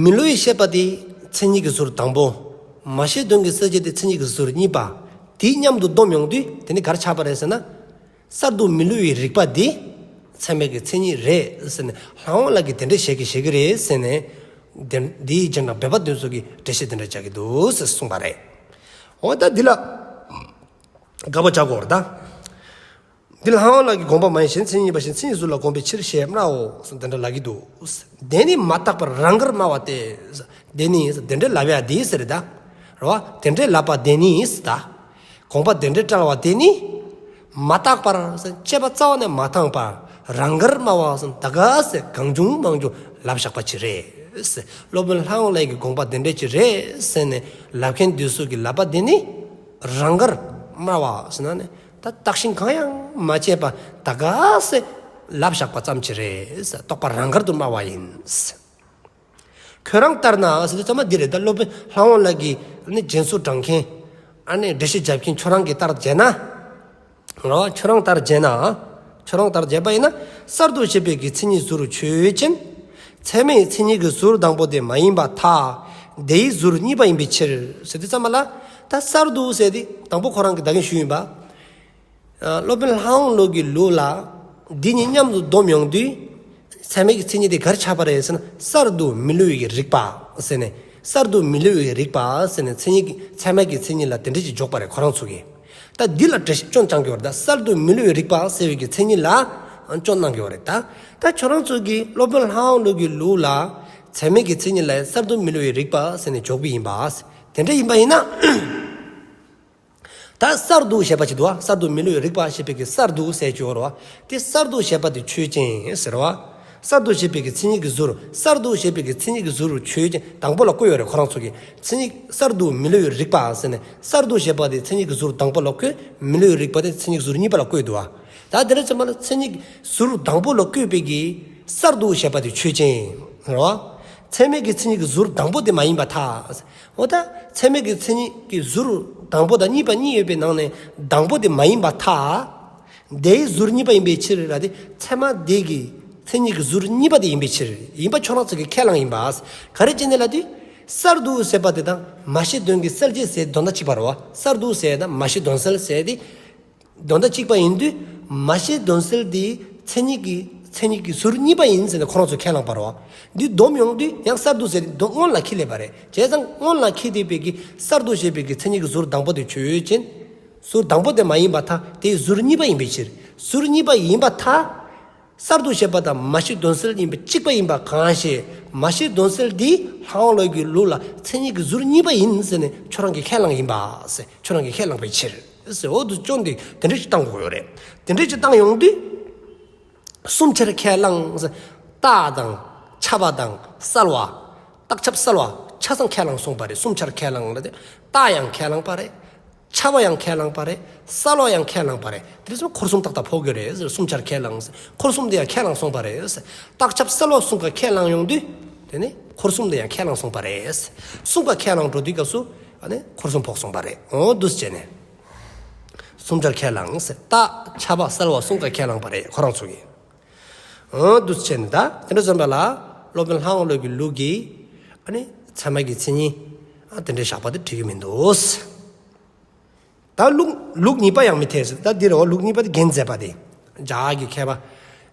མི་སླུ་བའི་ཤེས་པ་དེ་མཚན་ཉིད་ཀྱི་ཟུར་དང་པོ། མ་ཤེས་དོན་གྱི་གསལ་བྱེད་དེ་མཚན་ཉིད་ཀྱི་ཟུར་གཉིས་པ། དེ་མཉམ་དུ་བསྡོམས་ཡོང་དུས་དེ་ནི་ག་རེ་ཆགས་པ་རེད་ཟེར་ན། གསར་དུ་མི་སླུ་བའི་རིག་པ་འདི་ཚད་མའི་གི་མཚན་ཉིད་རེད་ཟེར་ནས། ལྷ་དབང་བླ་གིས་དེ་འདྲ་བཞེད་ཀྱི་བཞེད་ཀྱི་རེད་ཟེར་ནས། དེ་འདིའི་རྗེས་འབྲང་བོད་པ་དེ་ཚོ་གིས་འགྲེལ་བཤད་དེ་འདྲ་རྒྱག་གི་འདུག་ཟེར་གསུངས་པ་རེད། འོ་ད་འདི་ལ་དགག་པ་རྒྱག་དགོས་རེད་ད། འདི་ལྷ་དབང་བླ་གི་དགོངས་པ་མ་ཡིན། གཞན་མཚན་ཉིད་གཉིས་པ་གཞན་མཚན་ཉིད་ཀྱི་ཟུར་ལ་དགོངས་པའི་ཕྱིར་ཞེས་སྨྲའོ། དེ་འདྲ་ལབ་ཀྱི་འདུག། དེ་ནི་མ་བརྟགས་པར་རང་དགར་སྨྲ་བ་སྟེ། དེ་ནི་དེ་འདྲ་ལབ་ཡ་དེ་ཟེར་ད། རེད་བ། དེ་འདྲ་ལབ་པ་དེ་ནི་ཟེར་ད། དགོངས་པ་དེ་འདྲ་བཀྲལ་བ་དེ་ནི། མ་བརྟགས་པར་དཔྱད་པ་རྩ་བ་ནས་མ་བཏང་བར་རང་དགར་སྨྲ་བ་ཟེར། ད་ག་ཟེ་གང་བྱུང་མང་བྱུང་ལབ་བཞག་པ་ཅིག་རེད་ཟེར། སློབ་དཔོན་ལྷ་དབང་བླ་གི་དགོངས་པ་དེ་འདྲ་ཅིག་རེད་ཟེར་ནས་ལབ་མཁན་དེ་ཚོ་གིས་ལབ་པ་དེ་ནི། རང་དགར་སྨྲ་བ་ཟེར་ན་ནི། ད་བརྟགས་ཤིང་གང་ཡང་མ་དཔྱད་པར་ད་ག་ཟེ་ལབ་བཞག་པ་ཙམ་ཅིག་རེད་ཟེར། རྟོག་པ་རང་དགར་དུ་སྨྲ་བ་ཡིན་ཟེར། ཁྱོད་རང་ལྟར་ན་ཟེར་དུས་ཙམ་པ་འདི་རེད་ད། སློབ་དཔོན་ལྷ་དབང་བླ་གི་ཨ་ནི་རྗེས་སུ་འབྲང་མཁན། ཨ་ནི་འགྲེལ་བཤད་རྒྱབ་མཁན་ཁྱོད་རང་གི་ལྟར་བྱས་ན། རོ། ཁྱོད་རང་ལྟར་བྱས་ན། ཁྱོད་རང་ལྟར་བྱས་པ་ཡིན་ན། གསར་དུ་བཤད་པའི་གི་མཚན་ཉིད་ཟུར་ཆོས་ཅན། ཚད་མའི་མཚན་ཉིད་ཀྱི་ཟུར་དང་པོ་དེ་མ་ཡིན་པར་ཐལ། དེའི་ཟུར་གཉིས་པ་ཡིན་པའི་ཕྱིར་ཟེར་དུས་ཙམ་པ་ལ། ད་གསར་དུ་ཟེར་དེ་དང་པོ་ཁོ་རང་གིས་ད་གིན་ཞུས་ཡིན་པ། ཨ་སློབ་དཔོན་ལྷ་དབང་བློ་གི་ལུགས་ལ། འདི་གཉིས་མཉམ་དུ་བསྡོམས་ཡོང་དུས། ཚད་མའི་གི་མཚན་ཉིད་དེ་ག་རེ་ཆགས་པ་རེད་ཟེར་ན། གསར་དུ་མི་སླུ་བའི་གི་རིག་པ་ཟེར་ནས། གསར་དུ་མི་སླུ་བའི་རིག་པ་ཟེར་ནས་མཚན་ཉིད་ཀྱི་ཚད་མའི་གི་མཚན་ཉིད་ལ་དེ་འདྲ་ཅིག་འཇོག་པ་རེད་ཁོ་རང་ཚོ་གིས། ད་འདི་ལ་འགྲེལ་བཤད་སྐྱོན་བཏང་གི་ཡོད་རེད་ད། གསར་དུ་མི་སླུ་བའི་རིག་པ་ཟེར་བའི་གི་མཚན་ཉིད་ལ་སྐྱོན་གནང་གི་ཡོད་རེད་ད། ད་ཁྱོད་རང་ཚོ་གིས་སློབ་དཔོན་ལྷ་དབང་བློ་གི་ལུགས་ལ། ཚད་མའི་གི་མཚན་ཉིད་ལ་གསར་དུ་མི་སླུ་བའི་རིག་པ་ཟེར་ནས་འཇོག་པ་ཡིན་པ། དེ་འདྲ་ཡིན་པ་ཡིན་ན། ད་ ད་གསར་དུ་ཞེས་པ་ཅིག་འདུག་བ། གསར་དུ་མི་སླུ་བའི་རིག་པ་ཞེས་པའི་གི་གསར་དུ་ཟེར་གྱི་ཡོད་རེད་བ། དེ་གསར་དུ་ཞེས་པ་དེ་ཆོས་ཅན་ཟེར་བ། གསར་དུ་ཞེས་པའི་གི་མཚན་ཉིད་ཀྱི་ཟུར། གསར་དུ་ཞེས་པའི་གི་མཚན་ཉིད་ཀྱི་ཟུར་ཆོས་ཅན་དང་པོ་ལ་བཀོད་ཡོད་རེད། ཁོ་རང་ཚོ་གི་མཚན་ཉིད་གསར་དུ་མི་སླུ་བའི་རིག་པ་ཟེར་ནས། གསར་དུ་ཞེས་པ་དེ་མཚན་ཉིད་ཀྱི་ཟུར་དང་པོ་ལ་བཀོད། མི་སླུ་བའི་རིག་པ་དེ་མཚན་ཉིད་ཀྱི་ཟུར་གཉིས་པ་ལ་བཀོད་འདུག་བ། ད་དེ་རེད་ཙམ་པ་ལ་མཚན་ཉིད་ཟུར་དང་པོ་ལ་བཀོད་པའི་གི་གསར་དུ་ཞེས་པ་དེ་ཆོས་ཅན་རེད་བ། ཚད་མའི་གི་མཚན་ཉིད་ཀྱི་ཟུར་དང་པོ་དེ་མ་ཡིན་པར་ཐལ། འོ་ད་ཚད་མའི་གི་མཚན་ཉིད་ཀྱི་ཟུར་དང་པོ་དང་གཉིས་པ་གཉིས་ཡོད་པའི་ནང་ནས་དང་པོ་དེ་མ་ཡིན་པར་ཐལ། དེའི་ཟུར་གཉིས་པ་ཡིན་པའི་ཕྱིར་ལ། དེ་ཚད་མ་དེ་གི་མཚན་ཉིད་ཀྱི་ཟུར་གཉིས་པ་དེ་ཡིན་པའི་ཕྱིར། ཡིན་པ་ཁྱོད་རང་ཚོ་གི་ཁས་བླངས་ཡིན་པ། ག་རེ་བྱས་ནས་ལབ་དུས། གསར་དུ་ཟེར་བ་དེ་དང་མ་ཤེས་དོན་གྱི་གསལ་བྱེད་ཟེར་དོན་དག་གཅིག་པ་རེད་བ། གསར་དུ་ཟེར་དང་མ་ཤེས་དོན་གསལ་ཟེར་དེ་དོན་དག་གཅིག་པ་ཡིན་དུས། མ་ཤེས་དོན་གསལ་དེ་མཚན་ཉིད་ཀྱི་མཚན་ཉིད་ཀྱི་ཟུར་གཉིས་པ་ཡིན་ཟེར་ནས་ཁོ་རང་ཚོ་ཁས་བླངས་པ་རེད་བ། འདི་སྡོམ་ཡོང་དུས་ཡང་གསར་དུ་ཟེར་དེ་སྔོན་ལ་འཁྱེར་སླེབས་པ་རེད། བྱས་ཙང་སྔོན་ལ་འཁྱེར་བསྡད་པའི་གི་གསར་དུ་ཞེས་པའི་གི་མཚན་ཉིད་ཀྱི་ཟུར་དང་པོ་དེ་ཆོས་ཅན། ཟུར་དང་པོ་དེ་མ་ཡིན་པར་ཐལ། དེའི་ཟུར་གཉིས་པ་ཡིན་པའི་ཕྱིར། ཟུར་གཉིས་པ་ཡིན་པར་ཐལ། གསར་དུ་ཞེས་པ་དང་མ་ཤེས་དོན་གསལ་ཡིན་པ་གཅིག་པ་ཡིན་པ་གང་ཞིག་མ་ཤེས་དོན་གསལ་འདི་ལྷག་དབང་བློ་གི་ལུགས་ལ་མཚན་ཉིད་ཀྱི་ཟུར་གཉིས་པ་ཡིན་ཟེར་ནས་ཁྱོད་རང་གི་ཁས་བླངས་ཡིན་པ་ཟེར། ཁྱོད་རང་གི་ཁས་བླངས་པའི་ཕྱིར་ཟེར། འོ་དུ་སྐྱོན་འདི་དེ་འདྲ་ཞིག་བཏང་དགོས་ཡོད་རེད། དེ་འདྲ་ཞིག་བཏང་ཡོང་དུས། གསུམ་ཆར་ཁས་བླངས་ཟེར། རྟགས་དང་། ཁྱབ་པ་དང་གསལ་བ། རྟགས་ཁྱབ་གསལ་བ་ཆ་ཚང་ཁས་བླངས་གསུངས་པ་རེད། གསུམ་ཆར་ཁས་བླངས་ལ་དེ་རྟགས་ཡང་ཁས་བླངས་པ་རེད། ཁྱབ་པ་ཡང་ཁས་བླངས་པ་རེད། གསལ་བ་ཡང་ཁས་བླངས་པ་རེད། དེ་རེད་ཙང་འཁོར་གསུམ་ཏག་ཏག་ཕོག་གི་རེད་ཟེར། གསུམ་ཆར་ཁས་བླངས་ཟེར། འཁོར་གསུམ་དེ་ཡང་ཁས་བླངས་སོང་པ་རེད་ཟེར། རྟགས་ཁྱབ་གསལ་བ་གསུམ་ཀ་ཁས་བླངས་ཡོང་དུས། དེ་ནི་འཁོར་གསུམ་དེ་ཡང་ཁས་བླངས་སོང་པ་རེད་ཟེར། གསུམ་ཀ་ཁས་བླངས་འགྲོ་དུས་སྐབས་སུ་ཨ་ནི་འཁོར་གསུམ་ཕོག་སོང་པ་རེད། འོ་འདུག་སེ་བྱས་ནས། གསུམ་ཆར་ཁས་བླངས་ཟེར། རྟགས་ཁྱབ་པ་གསལ་བ་གསུམ་ཀ་ཁས་བླངས་པ་རེད། ཁོ་རང་ཚོ་གིས། འོ་འདུག་སེ་བྱས་ནས་ད་དེ་འདྲ་བཟོ་འདྲ་ལ། སློབ་དཔོན་ལྷག་དབང་བློ་གི་ལུགས་ཀྱིས་ཨ་ནི་ཚད་མ་གི་མཚན་ཉིད་ཨ་དེ་འདྲའི་བཞག་པ་དེ་འགྲིག་གི་མི་འདུག་ཟེར། ད་ལུགས་ལུགས་གཉིས་པ་ཡང་མི་འཐད་ཟེར། ད་འདི་རེད་བ། ལུགས་གཉིས་པ་དེ་རྒྱན་མཛད་པ་དེ། སྦྱར་གྱི་མཁས་པ་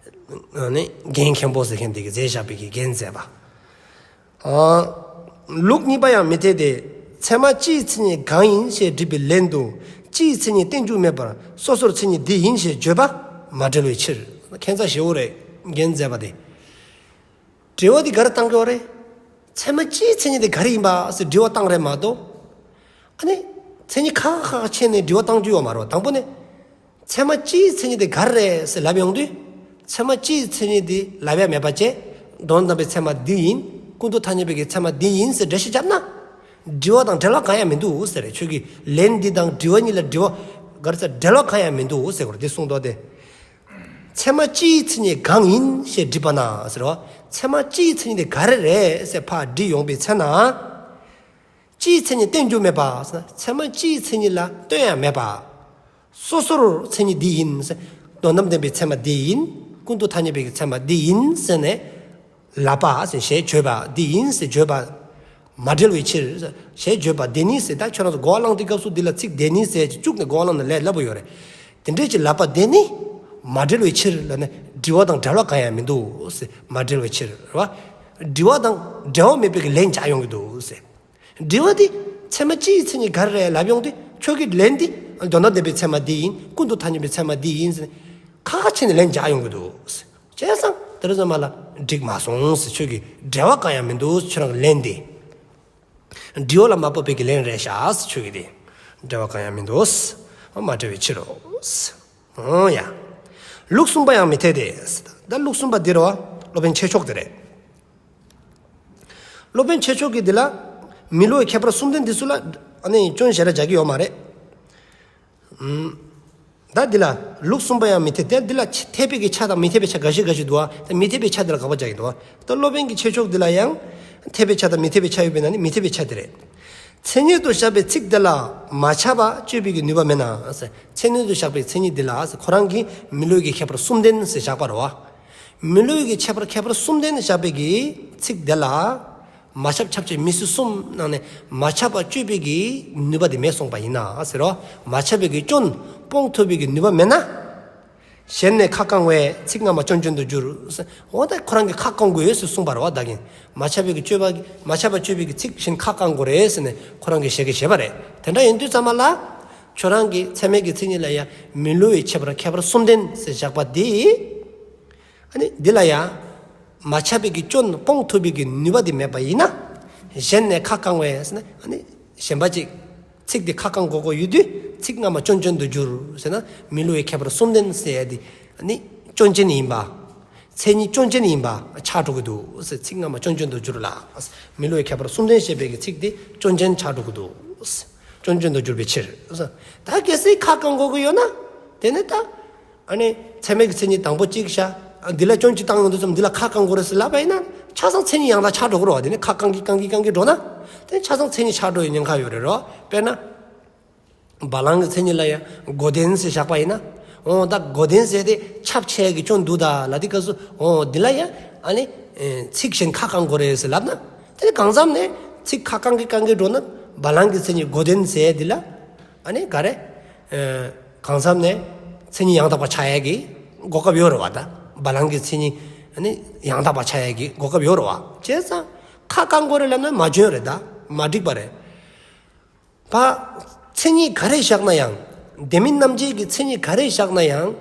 ཨ་ནི་རྒྱན་མཁན་པོ་ཟེར་མཁན་དེ་གིས་མཛད་བཞག་པའི་གི་རྒྱན་མཛད་པ། ཨ། ལུགས་གཉིས་པ་ཡང་མི་འཐད་དེ། ཚད་མ་སྤྱིའི་མཚན་ཉིད་གང་ཡིན་ཞེས་དྲིས་པའི་ལན་དུ། སྤྱིའི་མཚན་ཉིད་བསྟན་འགྱུར་མེད་པར་སོ་སོར་མཚན་ཉིད་འདི་ཡིན་ཞེས་བརྗོད་པ་མ་འབྲེལ་བའི་ཕྱིར། ཁྱད་མཚར་ཞེ་པོ་རེད། རྒྱན་མཛད་པ་དེ། དྲི་བ་འདི་ག་རེ་བཏང་གི་ཡོད་རེད། ཚད་མ་སྤྱིའི་མཚན་ཉིད་དེ་ག་རེ་ཡིན་པ་ཟེར་དྲི་བ་བཏང་རེད་མ་གཏོགས། ཨ་ནི། མཚན་ཉིད་ཁག་ཁག་ཕྱེ་ནས་དྲི་བ་བཏང་རྒྱུ་ཡོད་མ་རེད། དང་པོ་ནས། ཚད་མ་སྤྱིའི་མཚན་ཉིད་དེ་ག་རེ་རེད་ཟེར་ལབ་ཡོང་དུས། ཚད་མ་སྤྱིའི་མཚན་ཉིད་དེ་ལབ་ཡ་མེད་པ་བྱས། དོན་དམ་པའི་ཚད་མ་འདི་ཡིན། ཀུན་རྟོག་ཐ་སྙད་པའི་གི་ཚད་མ་འདི་ཡིན་ཟེར་འགྲེལ་བཤད་བརྒྱབ་ན། དྲི་བ་དང་འབྲེལ་བ་གང་ཡང་མི་འདུག་ཟེར་རེད། ཁྱོད་ཀྱི་ལན་འདི་དང་དྲི་བ་གཉིས་ལ་དྲི་བ་ག་རེ་ཟེར་འབྲེལ་བ་གང་ཡང་མི་འདུག་ཟེར་གོ་རེད། འདི་གསུངས་འདུག་སྟེ། ཚད་མ་སྤྱིའི་མཚན་ཉིད་གང་ཡིན་ཞེས་དྲིས་པ་ན་ཟེར་བ། ཚད་མ་སྤྱིའི་མཚན་ཉིད་དེ་ག་རེ་རེད་ཟེར་ཕར་དྲིས་ཡོང་པའི་ཚེ་ན། སྤྱིའི་མཚན་ཉིད་བསྟན་རྒྱུ་མེད་པ་ཟེར་ན། ཚད་མ་སྤྱིའི་མཚན་ཉིད་ལ་སྟོན་ཡ་མེད་པ། སོ་སོར་མཚན་ཉིད་འདི་ཡིན་ཟེར། དོན་དམ་བདེན་པའི་ཚད་མ་འདི་ཡིན། ཀུན་རྟོག་ཐ་སྙད་པའི་ཚད་མ་འདི་ཡིན་ཟེར་ནས། ལབ་པ་ཟེར་ཞེས་བརྗོད་པ་འདི་ཡིན་ཟེར་བརྗོད་པ་མ་འབྲེལ་བའི་ཕྱིར། ཞེས་བརྗོད་པ་དེ་ནི་ཟེར། ད་ཁྱོད་རང་ཚོ་གོ་བ་བླངས་དུས་སྐབས་སུ་འདི་ལ་ཚིག་དེ་ནི་ཟེར་གཅིག་བཅུག་ནས་གོ་བ་བླངས་ནས་ལབ་ལབ་པ་ཡོད་རེད། དེ་འདྲའི་ཅིག་ལབ་པ་དེ་ནི་མ་འབྲེལ་བའི་ཕྱིར་ལབ་ནས་དྲི་བ་དང་འབྲེལ་བ་གང་ཡང་མི་འདུག་ཟེར། མ་འབྲེལ་བའི་ཕྱིར་རེད་བ། དྲི་བ་དང་འབྲེལ་བ་མེད་པའི་གི་ལན་རྒྱག་ཡོང་གི་འདུག་ཟེར། དྲི་བ་འདི་ཚད་མ་སྤྱིའི་མཚན་ཉིད་ག་རེ་རེད་ལབ་ཡོང་དུས་ཁྱོད་ཀྱི་ལན་འདི་དོན་དམ་བདེན་པའི་ཚད་མ་འདི་ཡིན། ཀུན་རྟོག་ཐ་སྙད་པའི་ཚད་མ་འདི་ཡིན་ཟེར་ནས་ཁ་ཁ་ཕྱེ་ནས་ལན་རྒྱག་ཡོང་གི་འདུག་ཟེར། བྱས་ཙང་དེ་རེད་ཙམ་པ་ལ་འགྲིག་མ་སོང་ཟེར། ཁྱོད་ཀྱི་འབྲེལ་བ་གང་ཡང་མི་འདུག་ཟེར། ཁྱོད་རང་གི་ལན་འདི། དྲི་བ་ལ་མ་བབ་པའི་གི་ལན་རེད་ཤག་ཟེར། ཁྱོད་ཀྱི་དེ། འབྲེལ་བ་གང་ཡང་མི་འདུག་ཟེར། མ་འབྲེལ་བའི་ཕྱིར་རོ་ཟེར། འོ་ཡ། ལུགས་གསུམ་པ་ཡང་མི་འཐད་དེ། ད་ལུགས་གསུམ་པ་འདི་རོ། སློབ་དཔོན་ཆོས་མཆོག་དེ་རེད། སློབ་དཔོན་ཆོས་མཆོག་གིས་འདི་ལ། མི་སླུ་བའི་ཁྱད་པར་གསུམ་ལྡན་འདི་ཚོ་ལ། ཨ་ནི་སྐྱོན་ཞེ་དྲག་རྒྱག་གི་ཡོད་མ་རེད། ཨུམ། ད་འདི་ལ་ལུགས་གསུམ་པ་ཡང་མི་འཐད་དེ། འདི་ལ་འཐད་པའི་གི་ཆ་དང་མི་འཐད་པའི་ཆ་འགའ་ཞིག་འགའ་ཞིག་འདུག་ཨ། ད་མི་འཐད་པའི་ཆ་འདི་ལ་དགག་པ་རྒྱག་གི་འདུག་ཨ། ད་སློབ་དཔོན་གྱི་ཆོས་མཆོག་འདི་ལ་ཡང་འཐད་པའི་ཆ་དང་མི་འཐད་པའི་ཆ་ཡོད་པས་ན་ནི་མི་འཐད་པའི་ཆ་དེ་རེད། མཚན་ཉིད་དུ་བཞག་པའི་ཚིག་དེ་ལ་མ་ཁྱབ་པ་གཅོད་པའི་གི་ནུས་པ་མེད་ན་ཟེར། མཚན་ཉིད་དུ་བཞག་པའི་མཚན་ཉིད་འདི་ལ་ཟེར། ཁོ་རང་གིས་མི་སླུ་གི་ཁྱད་པར་གསུམ་ལྡན་ཟེར་བཞག་པ་རེད་བ། མི་སླུ་གི་ཁྱད་པར་ཁྱད་པར་གསུམ་ལྡན་བཞག་པའི་གི་ཚིག་དེ་ལ། མ་ཁྱབ་ཁྱབ་བྱེད་མི་སྲིད་གསུམ་ནང་ནས་མ་ཁྱབ་པ་གཅོད་པའི་གི་ནུས་པ་དེ་མེད་གསུངས་པ་ཡིན་ན་ཟེར་རོ། མ་ཁྱབ་པའི་གི་སྐྱོན་སྤོང་ཐུབ་པའི་གི་ནུས་པ་མེད་ན། གཞན་ནས་ཁ་བསྐང་བས་ཚིག་སྔ་མ་སྐྱོན་ཅན་དུ་འགྱུར། འོ་ད་ཁོ་རང་གིས་ཁ་བསྐང་དགོས་ཟེར་གསུངས་པ་རེད་བ། ད་གིན་མ་ཁྱབ་པའི་གི་གཅོད་པ་མ་ཁྱབ་པ་གཅོད་པའི་གི་ཚིག་གཞན་ཁ་བསྐང་དགོས་རེད་ཟེར་ནས་ཁོ་རང་གིས་ཞལ་གྱིས་བཞེས་པ་རེད། དེ་འདྲ་ཡིན་དུས་ཙམ་པ་ལ། ཁྱོད་རང་གིས་ཚད་མའི་གི་མཚན་ཉིད་ལ་ཡང་མི་སླུ་བའི་ཁྱད་པར་ཁྱད་པར་གསུམ་ལྡན་ཟེར་བཞག་པ་འདི། ཨ་ནི་འདི་ལ་ཡང་། མ་ཁྱབ་པའི་གི་སྐྱོན་སྤོང་ཐུབ་པའི་གི་ནུས་པ་དེ་མེད་པ་ཡིན་ན། གཞན་ནས་ཁ་བསྐང་བས་ཟེར་ན། ཨ་ནི་གཞན་པ་ཅིག་ཚིག་དེ་ཁ་བསྐང་དགོས་དགོས་ཡོད་དུས། ཚིག་སྔ་མ་སྐྱོན་ཅན་དུ་འགྱུར་ཟེར་ན་མི་བསླུ་བའི་ཁྱད་པར་གསུམ་ལྡན་ཟེར་ཡ་དེ་ནི་སྐྱོན་ཅན་ཡིན་པ། མཚན་ཉིད་སྐྱོན་ཅན་ཡིན་པ་ཆགས་འགྲོ་གི་འདུག་ཟེར། ཚིག་སྔ་མ་སྐྱོན་ཅན་དུ་འགྱུར་ལ། མི་བསླུ་བའི་ཁྱད་པར་གསུམ་ལྡན་ཞེས་པའི་གི་ཚིག་དེ་སྐྱོན་ཅན་ཆགས་འགྲོ་གི་འདུག། སྐྱོན་ཅན་དུ་འགྱུར་བའི་ཕྱིར། ད་གལ་སྲིད་ཁ་བཀང་དགོས་ཀྱི་ཡོད་ན། དེ་ནི་ད། ཨ་ནི་ཚད་མའི་གི་མཚན་ཉིད་དང་པོ་གཅིག་བཞག། འདི་ལ་སྐྱོན་གཅིག་བཏང་ཡོང་དུས་ཙམ་འདི་ལ་ཁ་བཀང་དགོས་རེད་ཟེར་ལབ་པ་ཡིན་ན། ཆ་ཚང་མཚན་ཉིད་ཡང་དག་ཆགས་འགྲོ་གི་རེད་བ། དེ་ནི་ཁ་བཀང་གི་བཀང་གི་བཀང་གི་འགྲོ་ན། དེ་ཆ་ཚང་མཚན་ཉིད་ཆགས་འགྲོ་ཡི་ཉེན་ཁ་ཡོད་རེད་རོ། དཔེར་ན། བ་ལང་གི་མཚན་ཉིད་ལ་ཡང་མགོ་ལྡན་ཟེར་བཞག་པ་ཡིན་ན། འོ་ད་མགོ་ལྡན་ཟེར་དེ་ཁྱབ་ཆེ་གི་སྐྱོན་འདུག་ད་ལབ་དུས་སྐབས་སུ། འོ་འདི་ལ་ཡང་ཨ་ནི་ཚིག་གཞན་ཁ་བཀང་དགོས་རེད་ཟེར་ལབ་ན། དེ་ནི་གང་འཚམ་ནས་ཚིག་ཁ་བཀང་གི་བཀང་གི་འགྲོ་ན། བ་ལང་གི་མཚན་ཉིད་མགོ་ལྡན་ཟེར་འདི་ལ། ཨ་ནི་ག་རེ། ཨེ། གང་འཚམ་ནས་མཚན་ཉིད་ཡང་དག་པ་ཆགས་ཡས་ཀྱི་གོ་སྐབས་ཡོད་རེད་བ་ད། བ་ལང་གི་མཚན་ཉིད་ཨ་ནི་ཡང་དག་པ་ཆགས་ཡས་ཀྱི་གོ་སྐབས་ཡོད་རེད་བ། བྱས་ཙང་ཁ་བཀང་དགོས་རེད་ལབ་ན་མ་འཇོན་རེད་ད། མ་འགྲིག་པ་རེད། བ། མཚན་ཉིད་ག་རེ་བཞག་ན་ཡང་། ལྡན་མིན་རྣམ་འབྱེད་ཀྱི་མཚན་ཉིད་ག་རེ་བཞག་ན་ཡང་།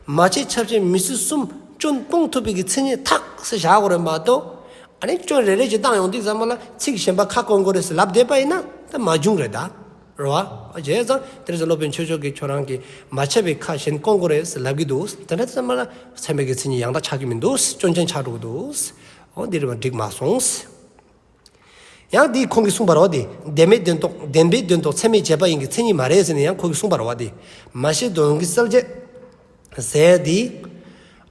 མ་ཁྱབ་ཁྱབ་ཆེས་མི་སྲིད་གསུམ་སྐྱོན་སྤོང་ཐུབ་པའི་གི་མཚན་ཉིད་ཐག་ཟེར་བཞག་དགོས་རེད་མ་གཏོགས། ཨ་ནི་སྐྱོན་རེ་རེ་ཅིག་བཏང་ཡོང་དུས་ཙམ་པ་ལ་ཚིག་གཞན་པ་ཁ་བཀང་དགོས་རེད་ཟེར་ལབ་བསྡད་པ་ཡིན་ན་ད་མ་འབྱུང་རེད་ད། རེད་བ། བྱས་ཙང་དེ་རེད་ཟེར་སློབ་དཔོན་ཆོས་མཆོག་གིས་ཁྱོད་རང་གིས་མ་ཁྱབ་པའི་ཁ་གཞན་བཀང་དགོས་རེད་ཟེར་ལབ་ཀྱི་འདུག། དེ་འདྲ་ཙམ་པ་ལ་ཚད་མའི་གི་མཚན་ཉིད་ཡང་དག་ཆགས་ཀྱི་མི་འདུག། སྐྱོན་ཅན་ཆགས་འགྲོ་གི་འདུག། འོ་འདི་རེད་བ། འགྲིག་མ་སོང་། ཡང་འདི་ཁོང་གིས་གསུངས་པ་རེད་བ། འདི་ལྡན་མིན་དོན་རྟོགས། ལྡན་པའི་དོན་རྟོགས་ཚད་མས་བྱས་པ་ཡིན་གྱི་མཚན་ཉིད་མ་རེད་ཟེར་ནས་ཡང་ཁོང་གིས་གསུངས་པ་རེད་བ། འདི་མ་ཤེས་དོན་གྱི་གསལ་བྱེད་ཟེར་འདི།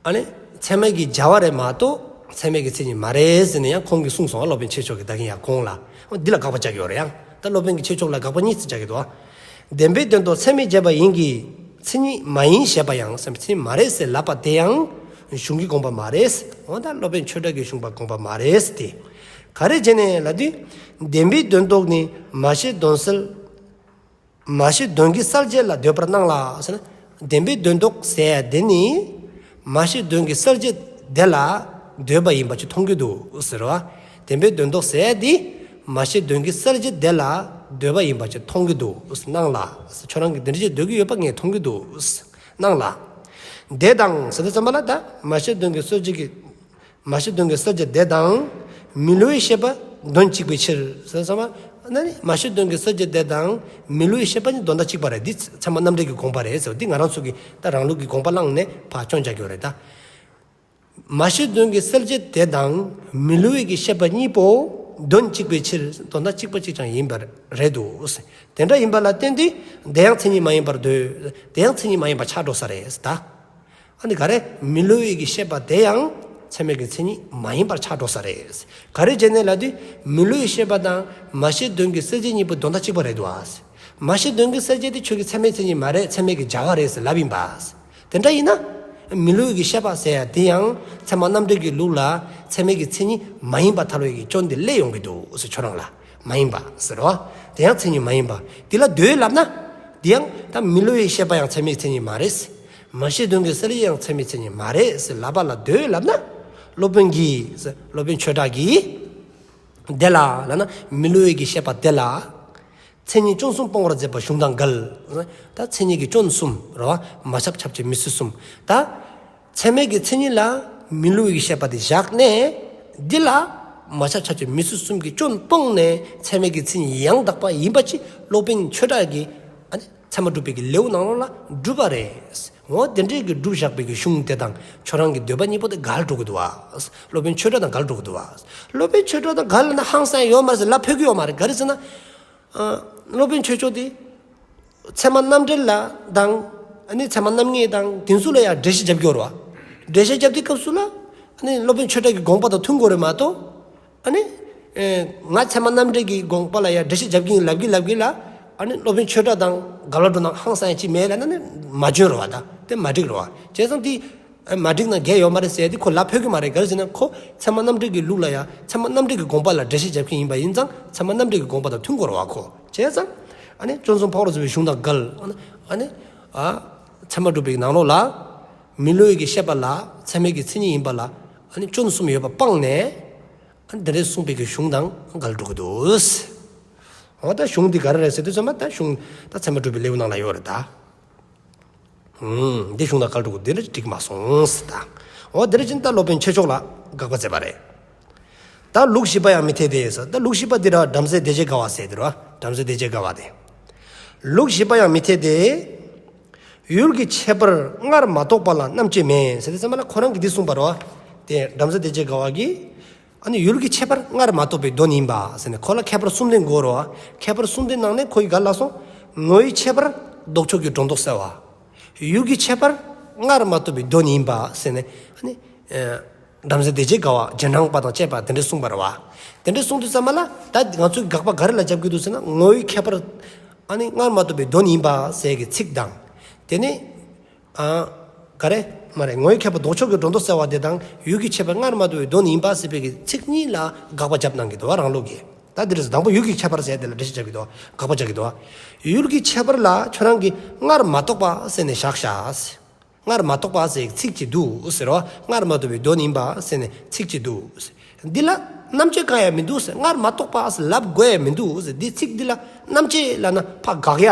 ཨ་ནི་ཚད་མའི་གི་བྱ་བ་རེད་མ་གཏོགས་ཚད་མའི་གི་མཚན་ཉིད་མ་རེད་ཟེར་ནས་ཡང་ཁོང་གིས་གསུངས་སོང་བ། སློབ་དཔོན་ཆོས་མཆོག་གིས་ད་གིན་ཡང་གོང་ལ། འོ་འདི་ལ་དགག་པ་རྒྱག་གི་ཡོད་རེད། ཡང་ད་སློབ་དཔོན་གྱིས་ཆོས་མཆོག་ལ་དགག་པ་གཉིས་ཙམ་རྒྱག་གི་འདུག། ཨ། ལྡན་པའི་དོན་རྟོགས་ཚད་མས་བྱས་པ་ཡིན་གྱི་མཚན་ཉིད་མ་ཡིན་ཞེས་པ་ཡང་། མཚན་ཉིད་མ་རེད་ཟེར་ལབ་པ་དེ་ཡང་གཞུང་གི་དགོངས་པ་མ་རེད། འོ་ད་སློབ་དཔོན་ཆོས་གྲགས་ཀྱི་གཞུང་པ་དགོངས་པ་མ་རེད་དེ། ག་རེ་བྱས་ནས་ལབ་དུས། ལྡན་པའི་དོན་རྟོགས་ནི་མ་ཤེས་དོན་གསལ། མ་ཤེས་དོན་གྱི་གསལ་བྱེད་ལ་འདོད་པར་སྣང་ལ་ཟེར་ན། ལྡན་པའི་དོན་རྟོགས་ཟེར་ཡ་དེ་ནི། མ་ཤེས་དོན་གྱི་གསལ་བྱེད་དེ་ལ་འདོད་པ་ཡིན་པ་ཅིག་མཐོང་གི་འདུག་ཟེར་བ། ལྡན་པའི་དོན་རྟོགས་ཟེར་ཡ་དེ། མ་ཤེས་དོན་གྱི་གསལ་བྱེད་དེ་ལ་འདོད་པ་ཡིན་པ་ཅིག་མཐོང་གི་འདུག་སྣང་ལ། ཁྱོད་རང་གིས་དེ་འདྲ་ཅིག་འདོད་ཀྱི་ཡོད་པ་ངས་མཐོང་གི་འདུག་སྣང་ལ། དེ་དང་ཟེར་དུས་ཙམ་པ་ལ་ད་མ་ཤེས་དོན་གྱི་གསལ་བྱེད་ཀྱི། མ་ཤེས་དོན་གྱི་གསལ་བྱེད་དེ་དང་། མི་བསླུ་བའི་ཤེས་པ་དོན་གཅིག་པའི་ཕྱིར་ཟེར་ཙམ་པ། ན་ནི་མ་ཤེས་དོན་གྱི་གསལ་བྱེད་དེ་དང་མི་བསླུ་བའི་ཤེས་པ་གཉིས་དོན་དག་གཅིག་པ་རེད། འདི་ཚད་མ་རྣམ་འགྲེལ་གྱི་དགོངས་པ་རེད་ཟེར། འདི་ང་རང་ཚོ་གི་ད་རང་ལུགས་ཀྱི་དགོངས་པ་བླངས་ནས་ཕར་སྐྱོན་རྒྱག་གི་ཡོད་རེད་ད། མ་ཤེས་དོན་གྱི་གསལ་བྱེད་དེ་དང་མི་བསླུ་བའི་གི་ཤེས་པ་གཉིས་པོ་དོན་གཅིག་པའི་ཕྱིར། དོན་དག་གཅིག་པ་གཅིག་རྐྱང་ཡིན་པ་རེད་འདུག། དེ་འདྲ་ཡིན་པ་ལ་བརྟེན་ཏེ་དེ་ཡང་མཚན་ཉིད་མ་ཡིན་པར་འདོད། དེ་ཡང་མཚན་ཉིད་མ་ཡིན་པ་ཆགས་འགྲོ་ས་རེད་ད། ཨ་ནི་ག་རེ། མི་བསླུ་བའི་གི་ཤེས་པ་དེ་ཡང་ཚད་མའི་གི་མཚན་ཉིད་མ་ཡིན་པར་ཆགས་འགྲོ་ས་རེད། ག་རེ་བྱས་ནས་ལབ་དུས། མི་བསླུ་བའི་ཤེས་པ་དང་མ་ཤེས་དོན་གྱི་གསལ་བྱེད་གཉིས་པོ་དོན་དག་གཅིག་པ་རེད་འདུག་ཨ། མ་ཤེས་དོན་གྱི་གསལ་བྱེད་དེ་ཁྱོད་ཀྱི་ཚད་མའི་མཚན་ཉིད་མ་རེད། ཚད་མའི་གི་བྱ་བ་རེད་ཟེར་ལབ་ཡིན་པ། དེ་འདྲ་ཡིན་ན། མི་བསླུ་བའི་གི་ཤེས་པ་ཟེར་ཡ་དེ་ཡང་ཚད་མ་རྣམ་འགྲེལ་གྱི་ལུགས་ལ་ཚད་མའི་གི་མཚན་ཉིད་མ་ཡིན་པ་ཐལ་བའི་གི་སྐྱོན་དེ་སླེབས་ཡོང་གི་འདུག་ཟེར། ཁྱོད་རང་ལ་མ་ཡིན་པ་ཟེར་རོ། དེ་ཡང་མཚན་ཉིད་མ་ཡིན་པ། དེ་ལ་འདོད་ལབ་ན། དེ་ཡང་ད་མི་བསླུ་བའི་ཤེས་པ་ཡང་ཚད་མའི་མཚན་ཉིད་མ་རེད། མ་ཤེས་དོན་གྱི་གསལ་བྱེད་ཡང་ཚད་མའི་མཚན་ཉིད་མ་རེད་ཟེར་ལབ་པ་ལ་འདོད་ལབ་ན། སློབ་དཔོན་གྱིས། སློབ་དཔོན་ཆོས་གྲགས་ཀྱིས། དེ་ལ་ལབ་ན་མི་བསླུ་བའི་གི་ཤེས་པ་དེ་ལ། མཚན་ཉིད་སྐྱོན་གསུམ་སྤོང་བར་མཛད་པ་གཞུང་དང་འགལ། ད་མཚན་ཉིད་ཀྱི་སྐྱོན་གསུམ་རེད་བ། མ་ཁྱབ་ཁྱབ་ཆེས་མི་སྲིད་གསུམ། ད་ཚད་མའི་གི་མཚན་ཉིད་ལ་མི་བསླུ་བའི་གི་ཤེས་པ་དེ་བཞག་ནས། འདི་ལ་མ་ཁྱབ་ཁྱབ་ཆེས་མི་སྲིད་གསུམ་གྱི་སྐྱོན་སྤངས་ནས་ཚད་མའི་གི་མཚན་ཉིད་ཡང་དག་པ་ཡིན་པ་ཅིག་སློབ་དཔོན་ཆོས་གྲགས་ཀྱིས། ཨ་ནི། ཚད་མ་སྒྲུབ་པའི་གི་ལེའུ་ནང་ལོགས་ལ་སྒྲུབ་པ་རེད། འོ་དེ་འདྲའི་གི་སྒྲུབ་བཞག་པའི་གི་གཞུང་དེ་དང་ཁྱོད་རང་གི་འདོད་པ་གཉིས་པོ་དེ་འགལ་འགྲོ་གི་འདུག་བ། སློབ་དཔོན་ཆོས་གྲགས་དང་འགལ་འགྲོ་གི་འདུག་བ། སློབ་དཔོན་ཆོས་གྲགས་དང་འགལ་ལབ་ན་ཧང་སང་ཡོད་མ་རེད་ཟེར་ལབ་ཕོད་ཀྱི་ཡོད་མ་རེད། ག་རེ་ཟེར་ན། ཨ། སློབ་དཔོན་ཆོས་མཆོག་དེ། ཚད་མ་རྣམ་འགྲེལ་ལ་དང་། ཨ་ནི་ཚད་མ་རྣམ་ངེས་དང་དེ་ཚོ་ལ་ཡང་འགྲེལ་བཤད་རྒྱབ་ཀྱི་ཡོད་རེད་བ། འགྲེལ་བཤད་རྒྱབ་དུས་སྐབས་སུ་ལ། ཨ་ནི་སློབ་དཔོན་ཆོས་གྲགས་ཀྱི་དགོངས་པ་དང་མཐུན་དགོས་རེད་མ་གཏོགས། ཨ་ནི། ཨེ། ང་ཚད་མ་རྣམ་འགྲེལ་གྱི་དགོངས་པ་ལ་ཡང་འགྲེལ་བཤད་རྒྱབ་ཀྱི་ཡིན་ལབ་ཀྱི་ལབ་ཀྱི་ལ། ཨ་ནི་སློབ་དཔོན་ཆོས་གྲགས་དང་འགལ་བ་འགྲོ་ན་ཧང་སང་ཡ་ཅིག་མེད་ལབ་ན་ནི་མ་འཇོན་རེད་བ་ད། དེ་མ་འགྲིག་རེད་བ། བྱས་ཙང་དེ། ཨ། མ་འགྲིག་ན་འགལ་ཡོད་མ་རེད་ཟེར་ཡ་དེ་ཁོ་ལབ་ཕོད་ཀྱི་མ་རེད། ག་རེ་ཟེར་ན་ཁོ་ཚད་མ་རྣམ་འགྲེལ་གྱི་ལུགས་ལ་ཡང་ཚད་མ་རྣམ་འགྲེལ་གྱི་དགོངས་པ་ལ་འགྲེལ་བཤད་རྒྱབ་ཀྱི་ཡིན་པ་ཡིན་ཙང་ཚད་མ་རྣམ་འགྲེལ་གྱི་དགོངས་པ་དང་མཐུན་དགོས་རེད་བ་ཁོ། བྱས་ཙང་། ཨ་ནི་སྐྱོན་གསུམ་འཕགས་པར་མཛད་པའི་གཞུང་དང་འགལ། ཨ་ནི། ཨ་ནི། ཨ། ཚད་མ་སྒྲུབ་པའི་ནང་ལོགས་ལ། མི་བསླུ་བའི་གི་ཤེས་པ་ལ་ཚད་མའི་གི་མཚན་ཉིད་ཡིན་པ་ལ། ཨ་ནི་སྐྱོན་གསུམ་ཡོད་པ་སྤངས་ནས། ཨ་ནི་དེ་འདྲའི་གསུངས་པའི་གི་གཞུང་དང་འགལ་འགྲོ་གི་འདུག། འོ་ད་གཞུང་འདི་ག་རེ་རེད་ཟེར་དུས་ཙམ་པ་ད་གཞུང་ད་ཚད་མ་སྒྲུབ་པའི་ལེའུ་ནང་ལ་ཡོད་རེད་ད། ཨུམ། འདི་གཞུང་དང་འགལ་འགྲོ་གི་འདི་འདྲ་འགྲིག་མ་སོང་ཟེར་ད། འོ་དེ་འདྲ་ཅིག་ད་སློབ་དཔོན་ཆོས་མཆོག་ལ་དགག་པ་མཛད་པ་རེད། ད་ལུགས་བཞི་པ་ཡང་མི་འཐད་དེ་ཟེར། ད་ལུགས་བཞི་པ་འདི་ར་བྲམ་ཟེ་སྡེ་བརྒྱད་དགའ་བ་ཟེར་འདི་ར། བྲམ་ཟེ་སྡེ་བརྒྱད་དགའ་བ་དེ། ལུགས་བཞི་པ་ཡང་མི་འཐད་དེ། ཡུལ་གྱི་ཁྱད་པར་སྔར་མ་རྟོགས་པ་ལ་རྣམ་དཔྱོད་མེད་ཟེར་དུས་ཙམ་པ་ལ་ཁོ་རང་གིས་འདི་གསུངས་པ་རེད་བ། དེ་བྲམ་ཟེ་བདེ་བྱེད་དགའ་བ་གིས། ཨ་ནི་ཡུལ་གྱི་ཁྱད་པར་སྔར་མ་རྟོགས་པའི་དོན་ཡིན་པ་ཟེར་ནས་ཁོ་ལ་ཁྱད་པར་གསུམ་ལྡན་དགོས་རེད་བ། ཁྱད་པར་གསུམ་ལྡན་ནང་ནས་ཁོ་ཡིས་ག་རེ་ལབ་སོང་། ངོ་བོའི་ཁྱད་པར་ལྡོག་ཕྱོགས་ཀྱི་སྒྲོ་འདོགས་སེལ་བ། ཡུལ་གྱི་ཁྱད་པར་སྔར་མ་རྟོགས་པའི་དོན་ཡིན་པ་ཟེར་ནས། ཨ་ནི། ཨེ། བྲམ་ཟེ་བདེ་བྱེད་དགའ་བ་རྗེས་འབྲང་པ་དང་བཅས་པ་དེ་འདྲས་གསུངས་པ་རེད་བ། དེ་འདྲས་གསུངས་དུས་ཙམ་པ་ལ་ད་ང་ཚོའི་དགག་པ་ག་རེ་ལ་རྒྱབ་ཀྱི་འདུག་ཟེར་ན། ངོ་བོའི་ཁྱད་པར་ཨ་ནི་སྔར་མ་རྟོགས་པའི་དོན་ཡིན་པ་ཟེར་གྱི་ཚིག་དང་། དེ་ནི། ཨ། ག་རེ། མ་རེད། ངོ་བོའི་ཁྱད་པར་ལྡོག་ཕྱོགས་ཀྱི་སྒྲོ་འདོགས་སེལ་བ་དེ་དང་ཡུལ་གྱི་ཁྱད་པར་སྔར་མ་རྟོགས་པའི་དོན་ཡིན་པ་ཟེར་བའི་གི་ཚིག་གཉིས་ལ་དགག་པ་རྒྱབ་གནང་གི་འདུག་བ། རང་ལུགས་ཀྱིས། ད་འདི་རེད། དང་པོ་ཡུལ་གྱི་ཁྱད་པར་ཟེར་དེ་ལ་འགྲེལ་བཤད་རྒྱབ་ཀྱི་འདུག་བ། དགག་པ་རྒྱག་གི་འདུག་བ། ཡུལ་གྱི་ཁྱད་པར་ལ་ཁྱོད་རང་གིས་སྔར་མ་རྟོགས་པ་ཟེར་ནས་བཞག་བཞག་སྔར་མ་རྟོགས་པ་ཟེར་ཚིག་ཅིག་འདུག་ཟེར་རོ། སྔར་མ་རྟོགས་པའི་དོན་ཡིན་པ་ཟེར་ནས་ཚིག་ཅིག་འདུག་ཟེར། འདི་ལ་རྣམ་དཔྱོད་གང་ཡང་མི་འདུག་ཟེར། སྔར་མ་རྟོགས་པ་ཟེར་ལབ་དགོས་ཡང་མི་འདུག་ཟེར། འདི་ཚིག་འདི་ལ་རྣམ་དཔྱོད་ལབ་ན་ཕར་དགག་ཡ་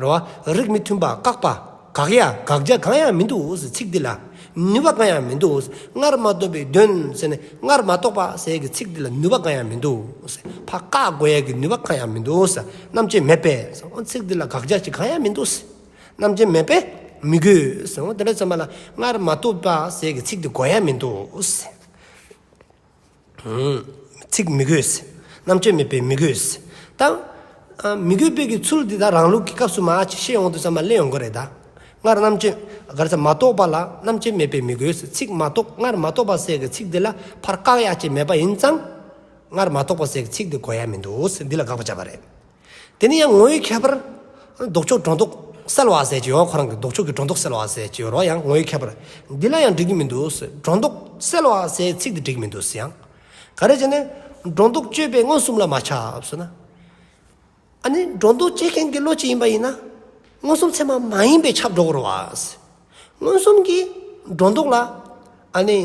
རོ། རིགས་མི་མཐུན་པ་བཀག་པ་དགག་ཡ་དགག་བྱ་གང་ཡང་མི་འདུག་ཟེར། ཚིག་འདི་ལ་ནུས་པ་གང་ཡང་མི་འདུག་ཟེར། སྔར་མ་རྟོགས་པའི་དོན་ཟེར་ནས་སྔར་མ་རྟོགས་པ་ཟེར་གྱི་ཚིག་འདི་ལ་ནུས་པ་གང་ཡང་མི་འདུག་ཟེར། ཕར་བཀག་དགོས་ཡ་གི་ནུས་པ་གང་ཡང་མི་འདུག་ཟེར། རྣམ་དཔྱོད་མེད་པས་ཟེར། འོ་ཚིག་འདི་ལ་དགག་བྱ་ཅིག་གང་ཡང་མི་འདུག་ཟེར། རྣམ་དཔྱོད་མེད་པས་མི་དགོས་ཟེར། འོ་དེ་འདྲ་ཙམ་པ་ལ་སྔར་མ་རྟོགས་པ་ཟེར་གྱི་ཚིག་འདི་དགོས་ཡ་མི་འདུག་ཟེར། ཚིག་མི་དགོས་ཟེར། རྣམ་དཔྱོད་མེད་པས་མི་དགོས་ཟེར། ད་ཨ་མི་དགོས་པའི་གི་ཚུལ་འདི་ད་རང་ལུགས་ཀྱི་སྐབས་སུ་མ་ཅིག་བཤད་ཡོང་དུས་ཙམ་པ་ལ་སླེབས་ཡོང་གི་རེད་ད། སྔར་རྣམ་དཔྱོད་ག་རེ་ཟེར་མ་རྟོགས་པ་ལ་རྣམ་དཔྱོད་མེད་པས་མི་དགོས་ཟེར། ཚིག་མ་རྟོགས་སྔར་མ་རྟོགས་པ་ཟེར་གྱི་ཚིག་འདི་ལ་ཕར་བཀག་ཡ་ཅིག་མེད་པ་ཡིན་ཙང་། སྔར་མ་རྟོགས་པ་ཟེར་གྱི་ཚིག་འདི་དགོས་ཡ་མི་འདུག་ཟེར། འདི་ལ་དགག་པ་བརྒྱབ་པ་རེད། དེ་ནས་ཡང་ངོ་བོའི་ཁྱད་པར། ལྡོག་ཕྱོགས་སྒྲོ་འདོགས་སེལ་བ་ཟེར་གྱི་ཡོད། ཁོ་རང་གི་ལྡོག་ཕྱོགས་ཀྱི་སྒྲོ་འདོགས་སེལ་བ་ཟེར་གྱི་ཡོད་རོ། ཡང་ངོ་བོའི་ཁྱད་པར། འདི་ལ་ཡང་འགྲིག་གི་མི་འདུག་ཟེར། སྒྲོ་འདོགས་སེལ་བ་ཟེར་ཚིག་འདི་འགྲིག་གི་མི་འདུག་ཟེར། ཡང་ག་རེ་བྱས་ནས། སྒྲོ་འདོགས་གཅོད་པས་མངོན་སུམ་ལ་མ་ཁྱབ་ཟེར་ན། ཨ་ནི་སྒྲོ་འདོགས་གཅོད་མཁན་གྱི་བློ་ཅིག་ཡིན་པ་ཡིན་ན། མངོན་སུམ་ཚད་མ་མ་ཡིན་པས་ཁྱབ་འགྲོ་གི་རེད་བ། མངོན་སུམ་གྱི་སྒྲོ་འདོགས་ལ། ཨ་ནི།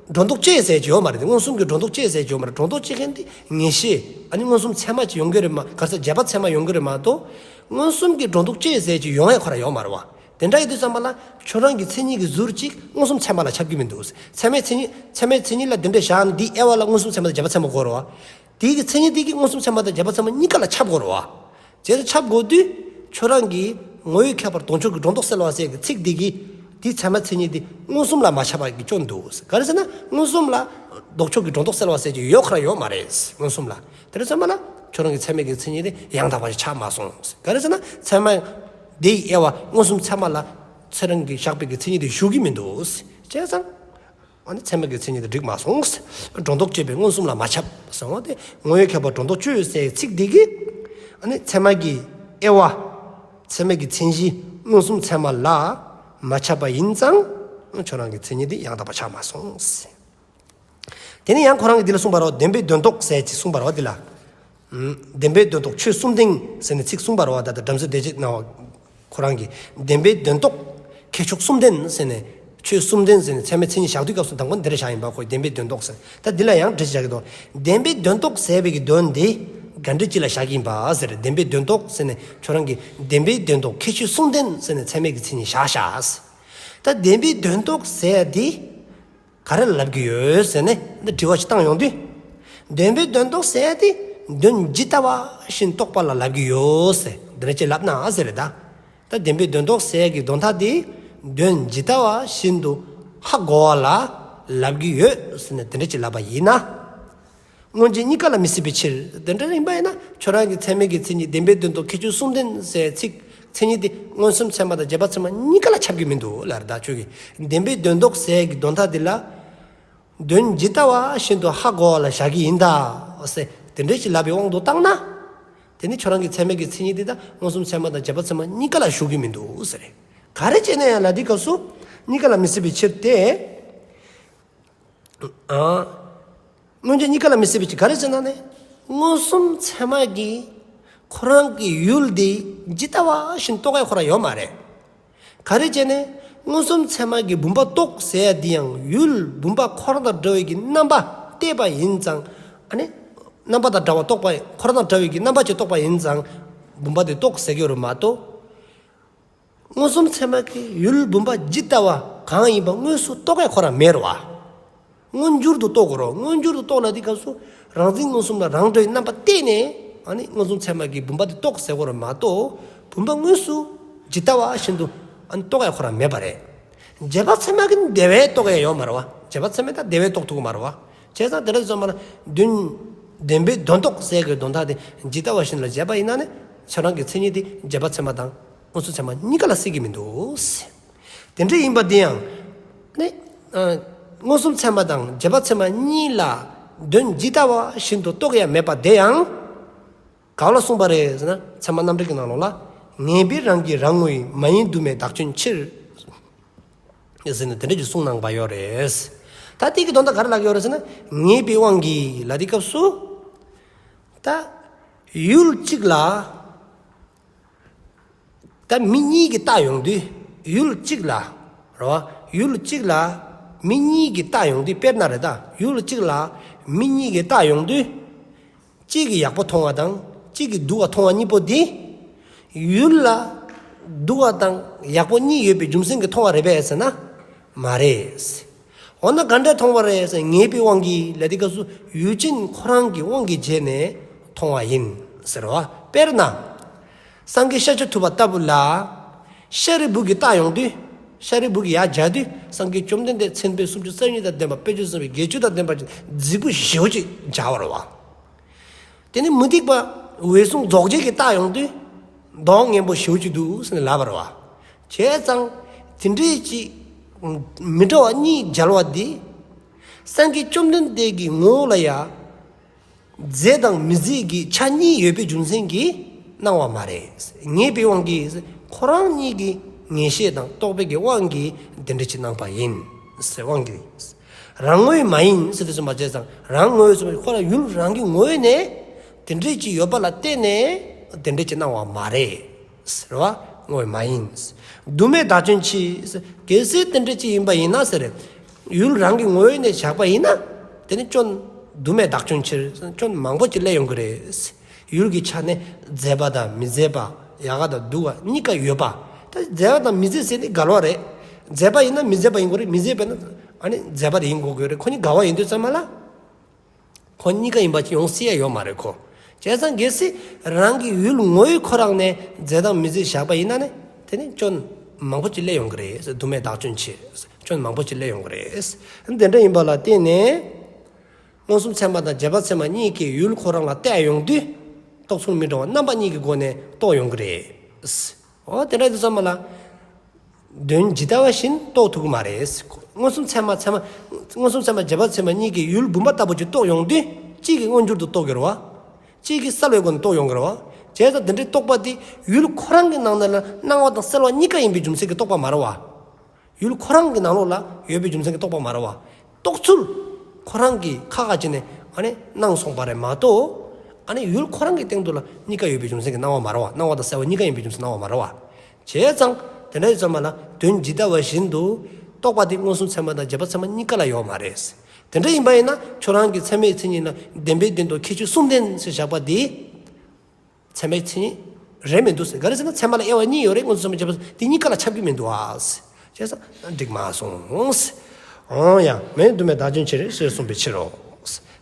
སྒྲོ་འདོགས་གཅོད་ཟེར་གྱི་ཡོད་མ་རེད། མངོན་སུམ་གྱི་སྒྲོ་འདོགས་གཅོད་ཟེར་གྱི་ཡོད་མ་རེད། སྒྲོ་འདོགས་གཅོད་མཁན་དེ་ངེས་ཤེས། ཨ་ནི་མངོན་སུམ་ཚད་མ་ཅིག་ཡོང་གི་རེད་མ། ག་རེ་ཟེར། རྗེས་དཔག་ཚད་མ་ཡོང་གི་རེད་མ་གཏོགས། མངོན་སུམ་གྱི་སྒྲོ་འདོགས་གཅོད་ཟེར་གྱི་ཡོང་ཡ་ཁོ་རང་ཡོད་མ་རེད་བ། དེ་འདྲ་ཡིན་དུས་ཙམ་པ་ལ་ཁྱོད་རང་གི་མཚན་ཉིད་ཀྱི་ཟུར་གཅིག་མངོན་སུམ་ཚད་མ་ལ་ཁྱབ་ཀྱི་མི་འདུག། ཚད་མའི་མཚན་ཉིད། ཚད་མའི་མཚན་ཉིད་ལ་འདི་འདྲ་བཞག་ནས་འདི་དབྱེ་བ་ལ་མངོན་སུམ་ཚད་མ་དང་རྗེས་དཔག་ཚད་མ་དགོས་རེད་བ། དེའི་གི་མཚན་ཉིད་དེ་གིས་མངོན་སུམ་ཚད་མ་དང་རྗེས་དཔག་ཚད་མ་གཉིས་ཀ་ལ་ཁྱབ་དགོས་རེད་བ། རྗེས་སུ་ཁྱབ་དགོས་དུས། ཁྱོད་རང་གིས་ངོ་བོའི་ཁྱད་པར་ལྡོག་ཕྱོགས་ཀྱི་སྒྲོ་འདོགས་སེལ་བ་ཟེར་གྱི་ཚིག་འདི་གིས། དེའི་ཚད་མ་མཚན་ཉིད་དེ་མངོན་སུམ་ལ་མ་ཁྱབ་པ་གི་སྐྱོན་འདུག། ག་རེ་ཟེར་ན་མངོན་སུམ་ལ་ལྡོག་ཕྱོགས་ཀྱི་སྒྲོ་འདོགས་སེལ་བ་ཟེར་གྱི་ཡོད་ཁོ་རང་ཡོད་མ་རེད། མངོན་སུམ་ལ། དེ་འདྲ་ཙམ་པ་ལ་ཁྱོད་རང་གི་ཚད་མའི་གི་མཚན་ཉིད་དེ་ཡང་དག་པ་ཞིག་ཆགས་མ་སོང་། ག་རེ་ཟེར་ན་ཚད་མ་དེའི་དབྱེ་བ་མངོན་སུམ་ཚད་མ་ལ་ཁྱོད་རང་གིས་བཞག་པའི་གི་མཚན་ཉིད་དེ་ཞུགས་ཀྱི་མི་འདུག། བྱས་ཙང་། ཨ་ནི་ཚད་མ་གི་མཚན་ཉིད་དེ་འགྲིག་མ་སོང་། སྒྲོ་འདོགས་གཅོད་པས་མངོན་སུམ་ལ་མ་ཁྱབ་ཟེར་བ་དེ། ངོ་བོའི་ཁྱད་པར་སྒྲོ་འདོགས་གཅོད་ཟེར་ཚིག་འདི་གིས། ཨ་ནི་ཚད་མ་གི་དབྱེ་བ། ཚད་མ་གི་མཚན་གཞི་མངོན་སུམ་ཚད་མ་ལ་མ་ཁྱབ་པ་ཡིན་ཙང་། ཁྱོད་རང་གི་མཚན་ཉིད་དེ་ཡང་དག་པ་ཆགས་མ་སོང་། དེ་ནས་ཡང་ཁོ་རང་གིས་འདི་ལ་གསུངས་པ་རེད། བདེན་པའི་དོན་རྟོགས་ཟེར་ཅིག་གསུངས་པ་རེད་འདི་ལ། བདེན་པའི་དོན་རྟོགས་ཆོས་གསུམ་ལྡན་ཟེར་ནས་ཚིག་གསུངས་པ་རེད་བ། ད་ལྟ་བྲམ་ཟེ་བདེ་བྱེད་ནང་བ་ཁོ་རང་གིས་བདེན་པའི་དོན་རྟོགས་ཁྱད་ཆོས་གསུམ་ལྡན་ཟེར་ནས། ཆོས་གསུམ་ལྡན་ཟེར་ནས་ཚད་མའི་མཚན་ཉིད་བཞག་དུས་སྐབས་སུ་དང་པོ་འདི་འདྲ་བཞག་ཡིན་པ། ཁོས་བདེན་པའི་དོན་རྟོགས་ཟེར། ད་འདི་ལ་ཡང་འགྲེལ་བཤད་རྒྱག་གི་འདུག། བདེན་པའི་དོན་རྟོགས་ཟེར་བའི་གི་དོན་འདི་ག་འདྲ་ཅིག་ལ་བཞག་གི་ཡིན་པ་ཟེར། བདེན་པའི་དོན་རྟོགས་ཟེར་ནས་ཁྱོད་རང་གིས་བདེན་པའི་དོན་རྟོགས་ཁྱད་ཆོས་གསུམ་ལྡན་ཟེར་ནས་ཚད་མའི་གི་མཚན་ཉིད་བཞག་བཞག་ཟེར། ད་བདེན་པའི་དོན་རྟོགས་ཟེར་འདི་ག་རེ་ལབ་ཀྱི་ཡོད་ཟེར་ནས་འདི་དྲི་བ་ཞིག་བཏང་ཡོང་དུས། བདེན་པའི་དོན་རྟོགས་ཟེར་དེ་དོན་ཇི་ལྟ་བ་བཞིན་རྟོགས་པ་ལ་ལབ་ཀྱི་ཡོད་ཟེར། འདི་འདྲ་ཅིག་ལབ་ན་ཟེར་རེད་ད། ད་བདེན་པའི་དོན་རྟོགས་ཟེར་གྱི་དོན་དག་དེ་དོན་ཇི་ལྟ་བ་བཞིན་དུ་ཧ་གོ་བ་ལ་ལབ་ཀྱི་ཡོད་ཟེར་ནས་འདི་འདྲ་ཅིག་ལབ་པ་ཡིན་ན། སྔོན་རྗེས་གཉིས་ཀ་ལ་མི་སྲིད་པའི་ཕྱིར། དེ་འདྲ་ཡིན་པ་ཡིན་ན་ཁྱོད་རང་གི་ཚད་མའི་གི་མཚན་ཉིད་བདེན་པའི་དོན་རྟོགས་ཁྱད་ཆོས་གསུམ་ལྡན་ཟེར་ཚིག་མཚན་ཉིད་དེ་མངོན་སུམ་ཚད་མ་དང་རྗེས་དཔག་ཚད་མ་གཉིས་ཀ་ལ་ཁྱབ་ཀྱི་མི་འདུག་ལབ་རེད་ད། ཁྱོད་ཀྱིས་བདེན་པའི་དོན་རྟོགས་ཟེར་གྱི་དོན་དག་འདི་ལ་དོན་ཇི་ལྟ་བ་བཞིན་དུ་ཧ་གོ་བ་ལ་བཞག་གི་ཡིན་ད་ཟེར་དེ་འདྲ་ཞིག་ལབ་པའི་དབང་དུ་བཏང་ན། དེ་ནི་ཁྱོད་རང་གི་ཚད་མའི་གི་མཚན་ཉིད་འདི་ད་མངོན་སུམ་ཚད་མ་དང་རྗེས་དཔག་ཚད་མ་གཉིས་ཀ་ལ་ཞུགས་ཀྱི་མི་འདུག་ཟེར་རེད། ག་རེ་བྱས་ན་ཡང་ལ་འདི་སྐབས་སུ་གཉིས་ཀ་ལ་མི་སྲིད་པའི་ཕྱིར་ཏེ། ཨ། སྔོན་རྗེས་གཉིས་ཀ་ལ་མི་སྲིད་པའི་ཕྱིར། ག་རེ་ཟེར་ན་ནི། མངོན་སུམ་ཚད་མ་གིས་ཁོ་རང་གི་ཡུལ་འདི་ཇི་ལྟ་བ་བཞིན་རྟོགས་ཡ་ཁོ་རང་ཡོད་མ་རེད། ག་རེ་བྱས་ནས་མངོན་སུམ་ཚད་མ་གིས་བུམ་པ་རྟོགས་ཟེར་ཡ་འདི་ཡང་ཡུལ་བུམ་པ་ཁོ་རང་དང་འདྲ་བའི་གི་རྣམ་པ་བལྟས་པ་ཡིན་ཙང་། ཨ་ནི། རྣམ་པ་དང་འདྲ་བ་རྟོགས་པ་ཁོ་རང་དང་འདྲ་བའི་གི་རྣམ་པ་ཅིག་རྟོགས་པ་ཡིན་ཙང་། བུམ་པ་དེ་རྟོགས་ཟེར་གྱི་རེད་མ་གཏོགས། མངོན་སུམ་ཚད་མ་གིས་ཡུལ་བུམ་པ་ཇི་ལྟ་བ་གང་ཡིན་པ་དངོས་སུ་རྟོགས་ཡ་ཁོ་རང་མེད་རེད་བ། མངོན་གྱུར་དུ་རྟོགས་དགོས་རེད། མངོན་གྱུར་དུ་རྟོགས་ལ་དེ་སྐབས་སུ་རང་འཛིན་མངོན་སུམ་ལ་རང་འདྲ་བའི་རྣམ་པ་བལྟས་ནས། ཨ་ནི་མངོན་སུམ་ཚད་མ་གིས་བུམ་པ་དེ་རྟོགས་ཟེར་དགོས་རེད་མ་གཏོགས། བུམ་པ་དངོས་སུ་ཇི་ལྟ་བ་བཞིན་དུ་ཨ་ནི་རྟོགས་ཡ་ཁོ་རང་མེད་པ་རེད། རྗེས་དཔག་ཚད་མ་གིས་དེ་བས་རྟོགས་ཡ་ཡོད་མ་རེད་བ། རྗེས་དཔག་ཚད་མས་ད་དེ་བས་རྟོགས་ཐུབ་ཀྱི་མ་རེད་བ། བྱས་ཙང་དེ་འདྲ་སོང་ཙང་མ་ལ་དོན་བདེན་པའི་དོན་རྟོགས་ཟེར་གྱི་དོན་དག་དེ་ཇི་ལྟ་བ་བཞིན་ལ་བྱས་པ་ཡིན་ན་ནི་ཁྱོད་རང་གི་མཚན་ཉིད་དེ་རྗེས་དཔག་ཚད་མ་དང་མངོན་སུམ་ཚད་མ་གཉིས་ཀ་ལ་སྲིད་ཀྱི་མི་འདུག། དེ་འདྲ་ཡིན་པ་དེ་ཡང་ནི་ཨ་མངོན་སུམ་ཚད་མ་དང་རྗེས་དཔག་ཚད་མ་གཉིས་ལ་དོན་ཇི་ལྟ་བ་བཞིན་དུ་རྟོགས་ཡ་མེད་པ་དེ་ཡང་། གང་ལ་གསུངས་པ་རེད་ཟེར་ན། ཚད་མ་རྣམ་འགྲེལ་གྱི་ནང་ལོགས་ལ། ངེས་པའི་རང་གིས་རང་ངོ་བོའི། མ་ཡིན་དུ་མེད་བདག་སྐྱོན་ཕྱིར། ཟེར་ནས་དེ་འདྲ་ཅིག་གསུངས་གནང་པ་ཡོད་རེད། ད་དེ་གི་དོན་དག་ག་རེ་ལབ་ཡོད་རེད་ཟེར་ན། ངེས་པའི་དབང་གིས་ལབ་དུས་སྐབས་སུ། ད་ཡུལ་གཅིག་ལ། ད་མི་གཉིས་ཀྱིས་བལྟས་ཡོང་དུས། ཡུལ་གཅིག་ལ། རེད་བ། ཡུལ་གཅིག་ལ་མི་གཉིས་ཀྱིས་བལྟས་ཡོང་དུས། དཔེར་ན་རེད་ད། ཡུལ་གཅིག་ལ་མི་གཉིས་ཀྱིས་བལྟས་ཡོང་དུས། གཅིག་གིས་ཡག་པོ་མཐོང་བ་དང་གཅིག་གིས་སྡུག་པ་མཐོང་བ་གཉིས་པོ་འདི། ཡུལ་ལ་སྡུག་པ་དང་ཡག་པོ་གཉིས་ཡོད་པའི་རྒྱུ་མཚན་གྱིས་མཐོང་བ་རེད་པས་ཟེར་ན། མ་རེད། འོ་ན་ག་འདྲས་མཐོང་བ་རེད་ཟེར། ངེས་པའི་དབང་གིས་ལབ་དུས་སྐབས་སུ་ཡུལ་ཅན་ཁོ་རང་གི་དབང་གིས་བྱས་ནས་མཐོང་བ་ཡིན་ཟེར་བ། དཔེར་ན། སངས་རྒྱས་ཤཱཀྱ་ཐུབ་པ་ལྟ་བུ་ལ། ཤཱ་རིའི་བུ་གིས་བལྟས་ཡོང་དུས། ཤཱ་རིའི་བུ་གིས་ཡར་མཇལ་དུས། སངས་རྒྱས་བཅོམ་ལྡན་འདས་མཚན་དཔེ་སུམ་ཅུ་རྩ་གཉིས་དང་ལྡན་པ། དཔེ་བྱད་གསུམ་པའི་དགེ་བཅུ་དང་ལྡན་པ་ཅིག་རྫིག་པོ་ཞེ་པོ་ཅིག་མཇལ་བ་རེད་བ། དེ་ནས་མུ་སྟེགས་པ་འོད་སྲུང་རྫོགས་བྱེད་ཀྱིས་བལྟས་ཡོང་དུས། མདོག་ངན་པོ་ཞེ་པོ་ཅིག་འདུག་ཟེར་ནས་ལབ་པ་རེད་བ། བྱས་ཙང་། དེ་འདྲའི་ཅིག་མི་འདྲ་བ་གཉིས་མཇལ་བ་འདི། སངས་རྒྱས་བཅོམ་ལྡན་འདས་ཀྱི་ངོ་བོ་ལ་ཡ། རྫས་དང་མི་རྫས་ཀྱི་ཆ་གཉིས་ཡོད་པའི་རྒྱུ་མཚན་གྱིས་སྣང་བ་མ་རེད། ངེས་པའི་དབང་གིས། ཁོ་རང་གཉིས་ཀྱི་ངེས་ཤེས་དང་རྟོག་པའི་གི་དབང་གིས་དེ་འདྲ་ཅིག་སྣང་པ་ཡིན་ཟེར། དབང་གིས། རང་ངོས་མ་ཡིན་ཟེར་དུས་སུ་མ་བྱས་ཙང་། རང་ངོས་སུ་ཁོ་རང་ཡུལ་རང་གི་ངོས་ནས་དེ་འདྲ་ཅིག་ཡོད་པ་ལ་བརྟེན་ནས་དེ་འདྲ་ཅིག་སྣང་བ་མ་རེད། ཟེར་བ། ངོས་མ་ཡིན། དུ་མེད་བདག་སྐྱོན་ཕྱིར། གལ་སྲིད་དེ་འདྲ་ཅིག་ཡིན་པ་ཡིན་ན་ཟེར། ཡུལ་རང་གི་ངོས་ནས་བཞག་པ་ཡིན་ན། དེ་ནི་སྐྱོན། དུ་མེད་བདག་སྐྱོན་ཕྱིར། སྐྱོན་མང་པོ་ཅིག་སླེབས་ཡོང་གི་རེད། ཡུལ་གྱི་ཆ་ནས་མཛེས་པ་དང་མི་མཛེས་པ། ཡག་ག་དང་སྡུག་ག་གཉིས་ཀ་ཡོད་པ། ད་མཛེས་པ་དང་མི་མཛེས་ཟེར་ནི་འགལ་བ་རེད། མཛེས་པ་ཡིན་ན་མི་མཛེས་པ་ཡིན་དགོས་རེད། མི་མཛེས་པ་ཡིན་ན་ཨ་ནི་མཛེས་པ་རེད་ཡིན་དགོས་ཀྱི་ཡོད་རེད། ཁོ་གཉིས་འགལ་བ་ཡིན་དུས་ཙམ་པ་ལ། ཁོ་གཉིས་ཀ་ཡིན་པ་ཅིག་ཡོང་སྲིད་ཡ་ཡོད་མ་རེད་ཁོ། བྱས་ཙང་གལ་སྲིད་རང་གི་ཡུལ་ངོས་ཁོ་རང་ནས་མཛེས་དང་མི་མཛེས་བཞག་པ་ཡིན་ན་ནི། དེ་ནི་སྐྱོན་མང་པོ་ཅིག་སླེབས་ཡོང་གི་རེད། དུ་མེད་བདག་སྐྱོན་ཕྱིར། སྐྱོན་མང་པོ་ཅིག་སླེབས་ཡོང་གི་རེད། དེ་འདྲ་ཡིན་པ་ལ་བརྟེན་ནས། མངོན་སུམ་ཚད་མ་དང་རྗེས་དཔག་ཚད་མ་གཉིས་ཀྱིས་ཡུལ་ཁོ་རང་ལ་བལྟས་ཡོང་དུས། རྟོག་ཚུལ་མི་འདྲ་བ་རྣམ་པ་གཉིས་ཀྱི་སྒོ་ནས་རྟོགས་ཡོང་གི་རེད། འོ་དེ་འདྲ་ཡིན་དུས་ཙམ་པ་ལ། དོན་ཇི་ལྟ་བ་བཞིན་རྟོགས་ཐུབ་ཀྱི་མ་རེད། མངོན་སུམ་ཚད་མ་ཚད་མ། མངོན་སུམ་ཚད་མ་རྗེས་དཔག་ཚད་མ་གཉིས་ཀྱིས་ཡུལ་བུམ་པ་ལྟ་བུ་ཅིག་རྟོགས་ཡོང་དུས། གཅིག་གིས་མངོན་གྱུར་དུ་རྟོགས་ཀྱི་རེད་བ། གཅིག་གིས་གསལ་བའི་སྒོ་ནས་རྟོགས་ཡོང་གི་རེད་བ། བྱས་ཙང་དེ་འདྲའི་རྟོག་པ་དེ་ཡུལ་ཁོ་རང་གི་ནང་ན་ལ་སྣང་བ་དང་གསལ་བ་གཉིས་ཀ་ཡིན་པའི་རྒྱུ་མཚན་གྱིས་རྟོགས་པ་མ་རེད་བ། ཡུལ་ཁོ་རང་གི་ནང་ལོགས་ལ་ཡོད་པའི་རྒྱུ་མཚན་གྱིས་རྟོགས་པ་མ་རེད་བ། རྟོག་ཚུལ་ཁོ་རང་གི་ཁ་ཁ་བྱས་ནས་ཨ་ནི་སྣང་སོང་པ་རེད་མ་གཏོགས། ཨ་ནི་ཡུལ་ཁོ་རང་གི་སྟེང་དུ་ལ་གཉིས་ཀ་ཡོད་པའི་རྒྱུ་མཚན་གྱིས་སྣང་བ་མ་རེད་བ། སྣང་བ་དང་གསལ་བ་གཉིས་ཀ་ཡིན་པའི་རྒྱུ་མཚན་སྣང་བ་མ་རེད་བ། བྱས་ཙང་དེ་འདྲ་ཡིན་ཙམ་པ་ལ་དོན་ཇི་ལྟ་བ་བཞིན་དུ་རྟོགས་པ་དེ་མངོན་སུམ་ཚད་མ་དང་རྗེས་དཔག་ཚད་མ་གཉིས་ཀ་ལ་ཡོད་མ་རེད། དེ་འདྲ་ཡིན་པ་ཡིན་ན་ཁྱོད་རང་གི་ཚད་མའི་མཚན་ཉིད་ལ་བདེན་པའི་དོན་དུ་ཁྱད་ཆོས་གསུམ་ལྡན་ཟེར་བཞག་པ་དེ། ཚད་མའི་མཚན་ཉིད་རེད་མི་འདུག་ཟེར། ག་རེ་ཟེར་ན་ཚད་མ་ལ་དབྱེ་བ་གཉིས་ཡོད་རེད། མངོན་སུམ་ཚད་མ་རྗེས་དཔག་དེ་གཉིས་ཀ་ལ་ཁྱབ་ཀྱི་མི་འདུག་ཨ། བྱས་ཙང་འགྲིག་མ་སོང་། འོ་ཡ། མ་ཡིན་དུ་མེད་བདག་སྐྱོན་ཕྱིར་ཟེར་གསུངས་པའི་ཕྱིར་རོ།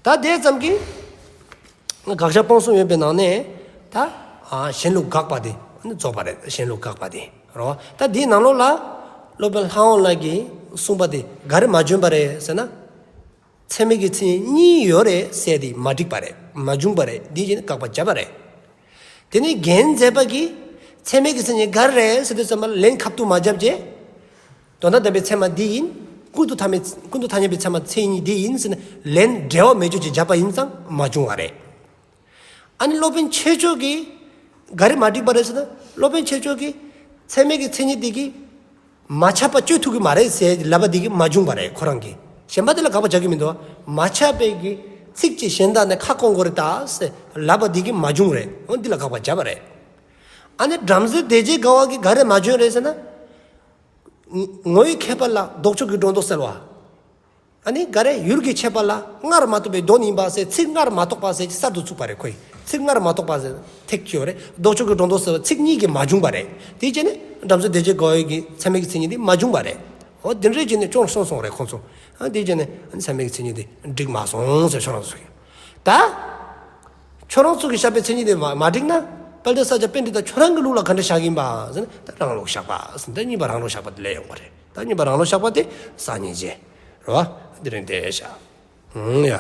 ད་དེ་ཙམ་གྱིས་དགག་བྱ་སྤོང་གསུམ་ཡོད་པའི་ནང་ནས་ད་ཨ་གཞན་ལུགས་དགག་པ་དེ་རྫོགས་པ་རེད། གཞན་ལུགས་དགག་པ་དེ་རོ། ད་དེའི་ནང་ལོགས་ལ་སློབ་དཔོན་ལྷ་དབང་བློ་གིས་གསུངས་པ་དེ་ག་རེ་མ་བྱུང་བ་རེད་ཟེར་ན། ཚད་མའི་གི་མཚན་ཉིད་གཉིས་ཡོད་རེད་ཟེར་དེ་མ་འགྲིག་པ་རེད། མ་བྱུང་བ་རེད། འདི་བྱས་ནས་དགག་པ་བྱས་པ་རེད། དེ་ནས་རྒྱན་མཛད་པ་གིས་ཚད་མའི་གི་མཚན་ཉིད་ག་རེ་རེད་ཟེར་དུས་ཙམ་པ་ལ་ལན་ཁ་ཐུག་མ་བརྒྱབ་རྗེས། དོན་དམ་དམ་པའི་ཚད་མ་འདི་ཡིན། ཀུན་ཏུ་ཐ་མའི་ཀུན་ཏུ་ཐ་སྙད་པའི་ཚད་མ་མཚན་ཉིད་འདི་ཡིན་ཟེར་ནས་ལན་འབྲེལ་བ་མེད་ཅོག་ཅིག་བརྒྱབ་པ་ཡིན་ཙང་མ་བྱུང་བ་རེད། ཨ་ནི་སློབ་དཔོན་ཆོས་མཆོག་གིས་ག་རེ་མ་འགྲིག་པ་རེད་ཟེར་ན། སློབ་དཔོན་ཆོས་མཆོག་གིས་ཚད་མའི་གི་མཚན་ཉིད་འདི་གིས་མ་ཁྱབ་པ་གཅོད་ཐུབ་ཀྱི་མ་རེད་ཟེར་ལབ་པ་འདི་གིས་མ་བྱུང་བ་རེད་ཁོ་རང་གིས། གཞན་པ་དེ་ལ་དགག་པ་རྒྱག་གི་མི་འདུག་བ། མ་ཁྱབ་པའི་གི་ཚིག་ཅིག་གཞན་དག་ནས་ཁ་སྐོང་དགོས་རེད་ད་ཟེར་ལབ་པ་འདི་གིས་མ་བྱུང་རེད། འོ་འདི་ལ་དགག་པ་བརྒྱབ་པ་རེད། ཨ་ནི་བྲམ་ཟེ་སྡེ་བརྒྱད་དགའ་བ་གིས་ག་རེ་མ་བྱུང་རེད་ཟེར་ན། ངོ་བོའི་ཁྱད་པར་ལ་ལྡོག་ཕྱོགས་ཀྱི་སྒྲོ་འདོགས་སེལ་བ། ཨ་ནི་ག་རེ་ཡུལ་གྱི་ཁྱད་པར་ལ་སྔར་མ་རྟོགས་པའི་དོན་ཡིན་པ་ཟེར་ཚིག་སྔར་མ་རྟོགས་པ་ཟེར་གྱི་གསར་དུ་བཙུགས་པ་རེད་ཁོས། ཚིག་སྔར་མ་རྟོགས་པ་ཟེར་ཐེག་ཆེ་བ་རེད། ལྡོག་ཕྱོགས་ཀྱི་སྒྲོ་འདོགས་སེལ་བ་ཚིག་གཉིས་ཀྱིས་མ་བྱུང་བ་རེད། དེ་བྱས་ནས་བྲམ་ཟེ་སྡེ་བརྒྱད་དགའ་བའི་གི་ཚད་མའི་གི་མཚན་ཉིད་དེ་མ་བྱུང་བ་རེད། འོ་དེ་འདྲ་བྱས་ནས་སྐྱོན་སོང་སོང་རེད་ཁོང་ཚོ། ཨ་དེ་བྱས་ནས་ཚད་མའི་གི་མཚན་ཉིད་དེ་འགྲིག་མ་སོང་ཟེར་ཁྱོད་རང་ཚོ་གིས། ད་ཁྱོད་རང་ཚོ་གིས་བཞག་པའི་མཚན་ཉིད་དེ་མ་མ་འགྲིག་ན། དཔལ་ལྡན་ས་སྐྱ་པཎྜི་ཏ་ཁྱོད་རང་གི་ལུགས་ལ་ག་འདྲ་བཞག་གིན་པ་ཟེར་ན། ད་རང་ལུགས་བཞག་པ་ཟེར་ན། ད་གཉིས་པ་རང་ལུགས་བཞག་པ་དེ་ལས་ཡོང་བ་རེད། ད་གཉིས་པ་རང་ལུགས་བཞག་པ་དེ་སང་ཉིན་བྱེད། རེད་བ། དེ་རིང་དེ་བཞག་ཨང་ཡ།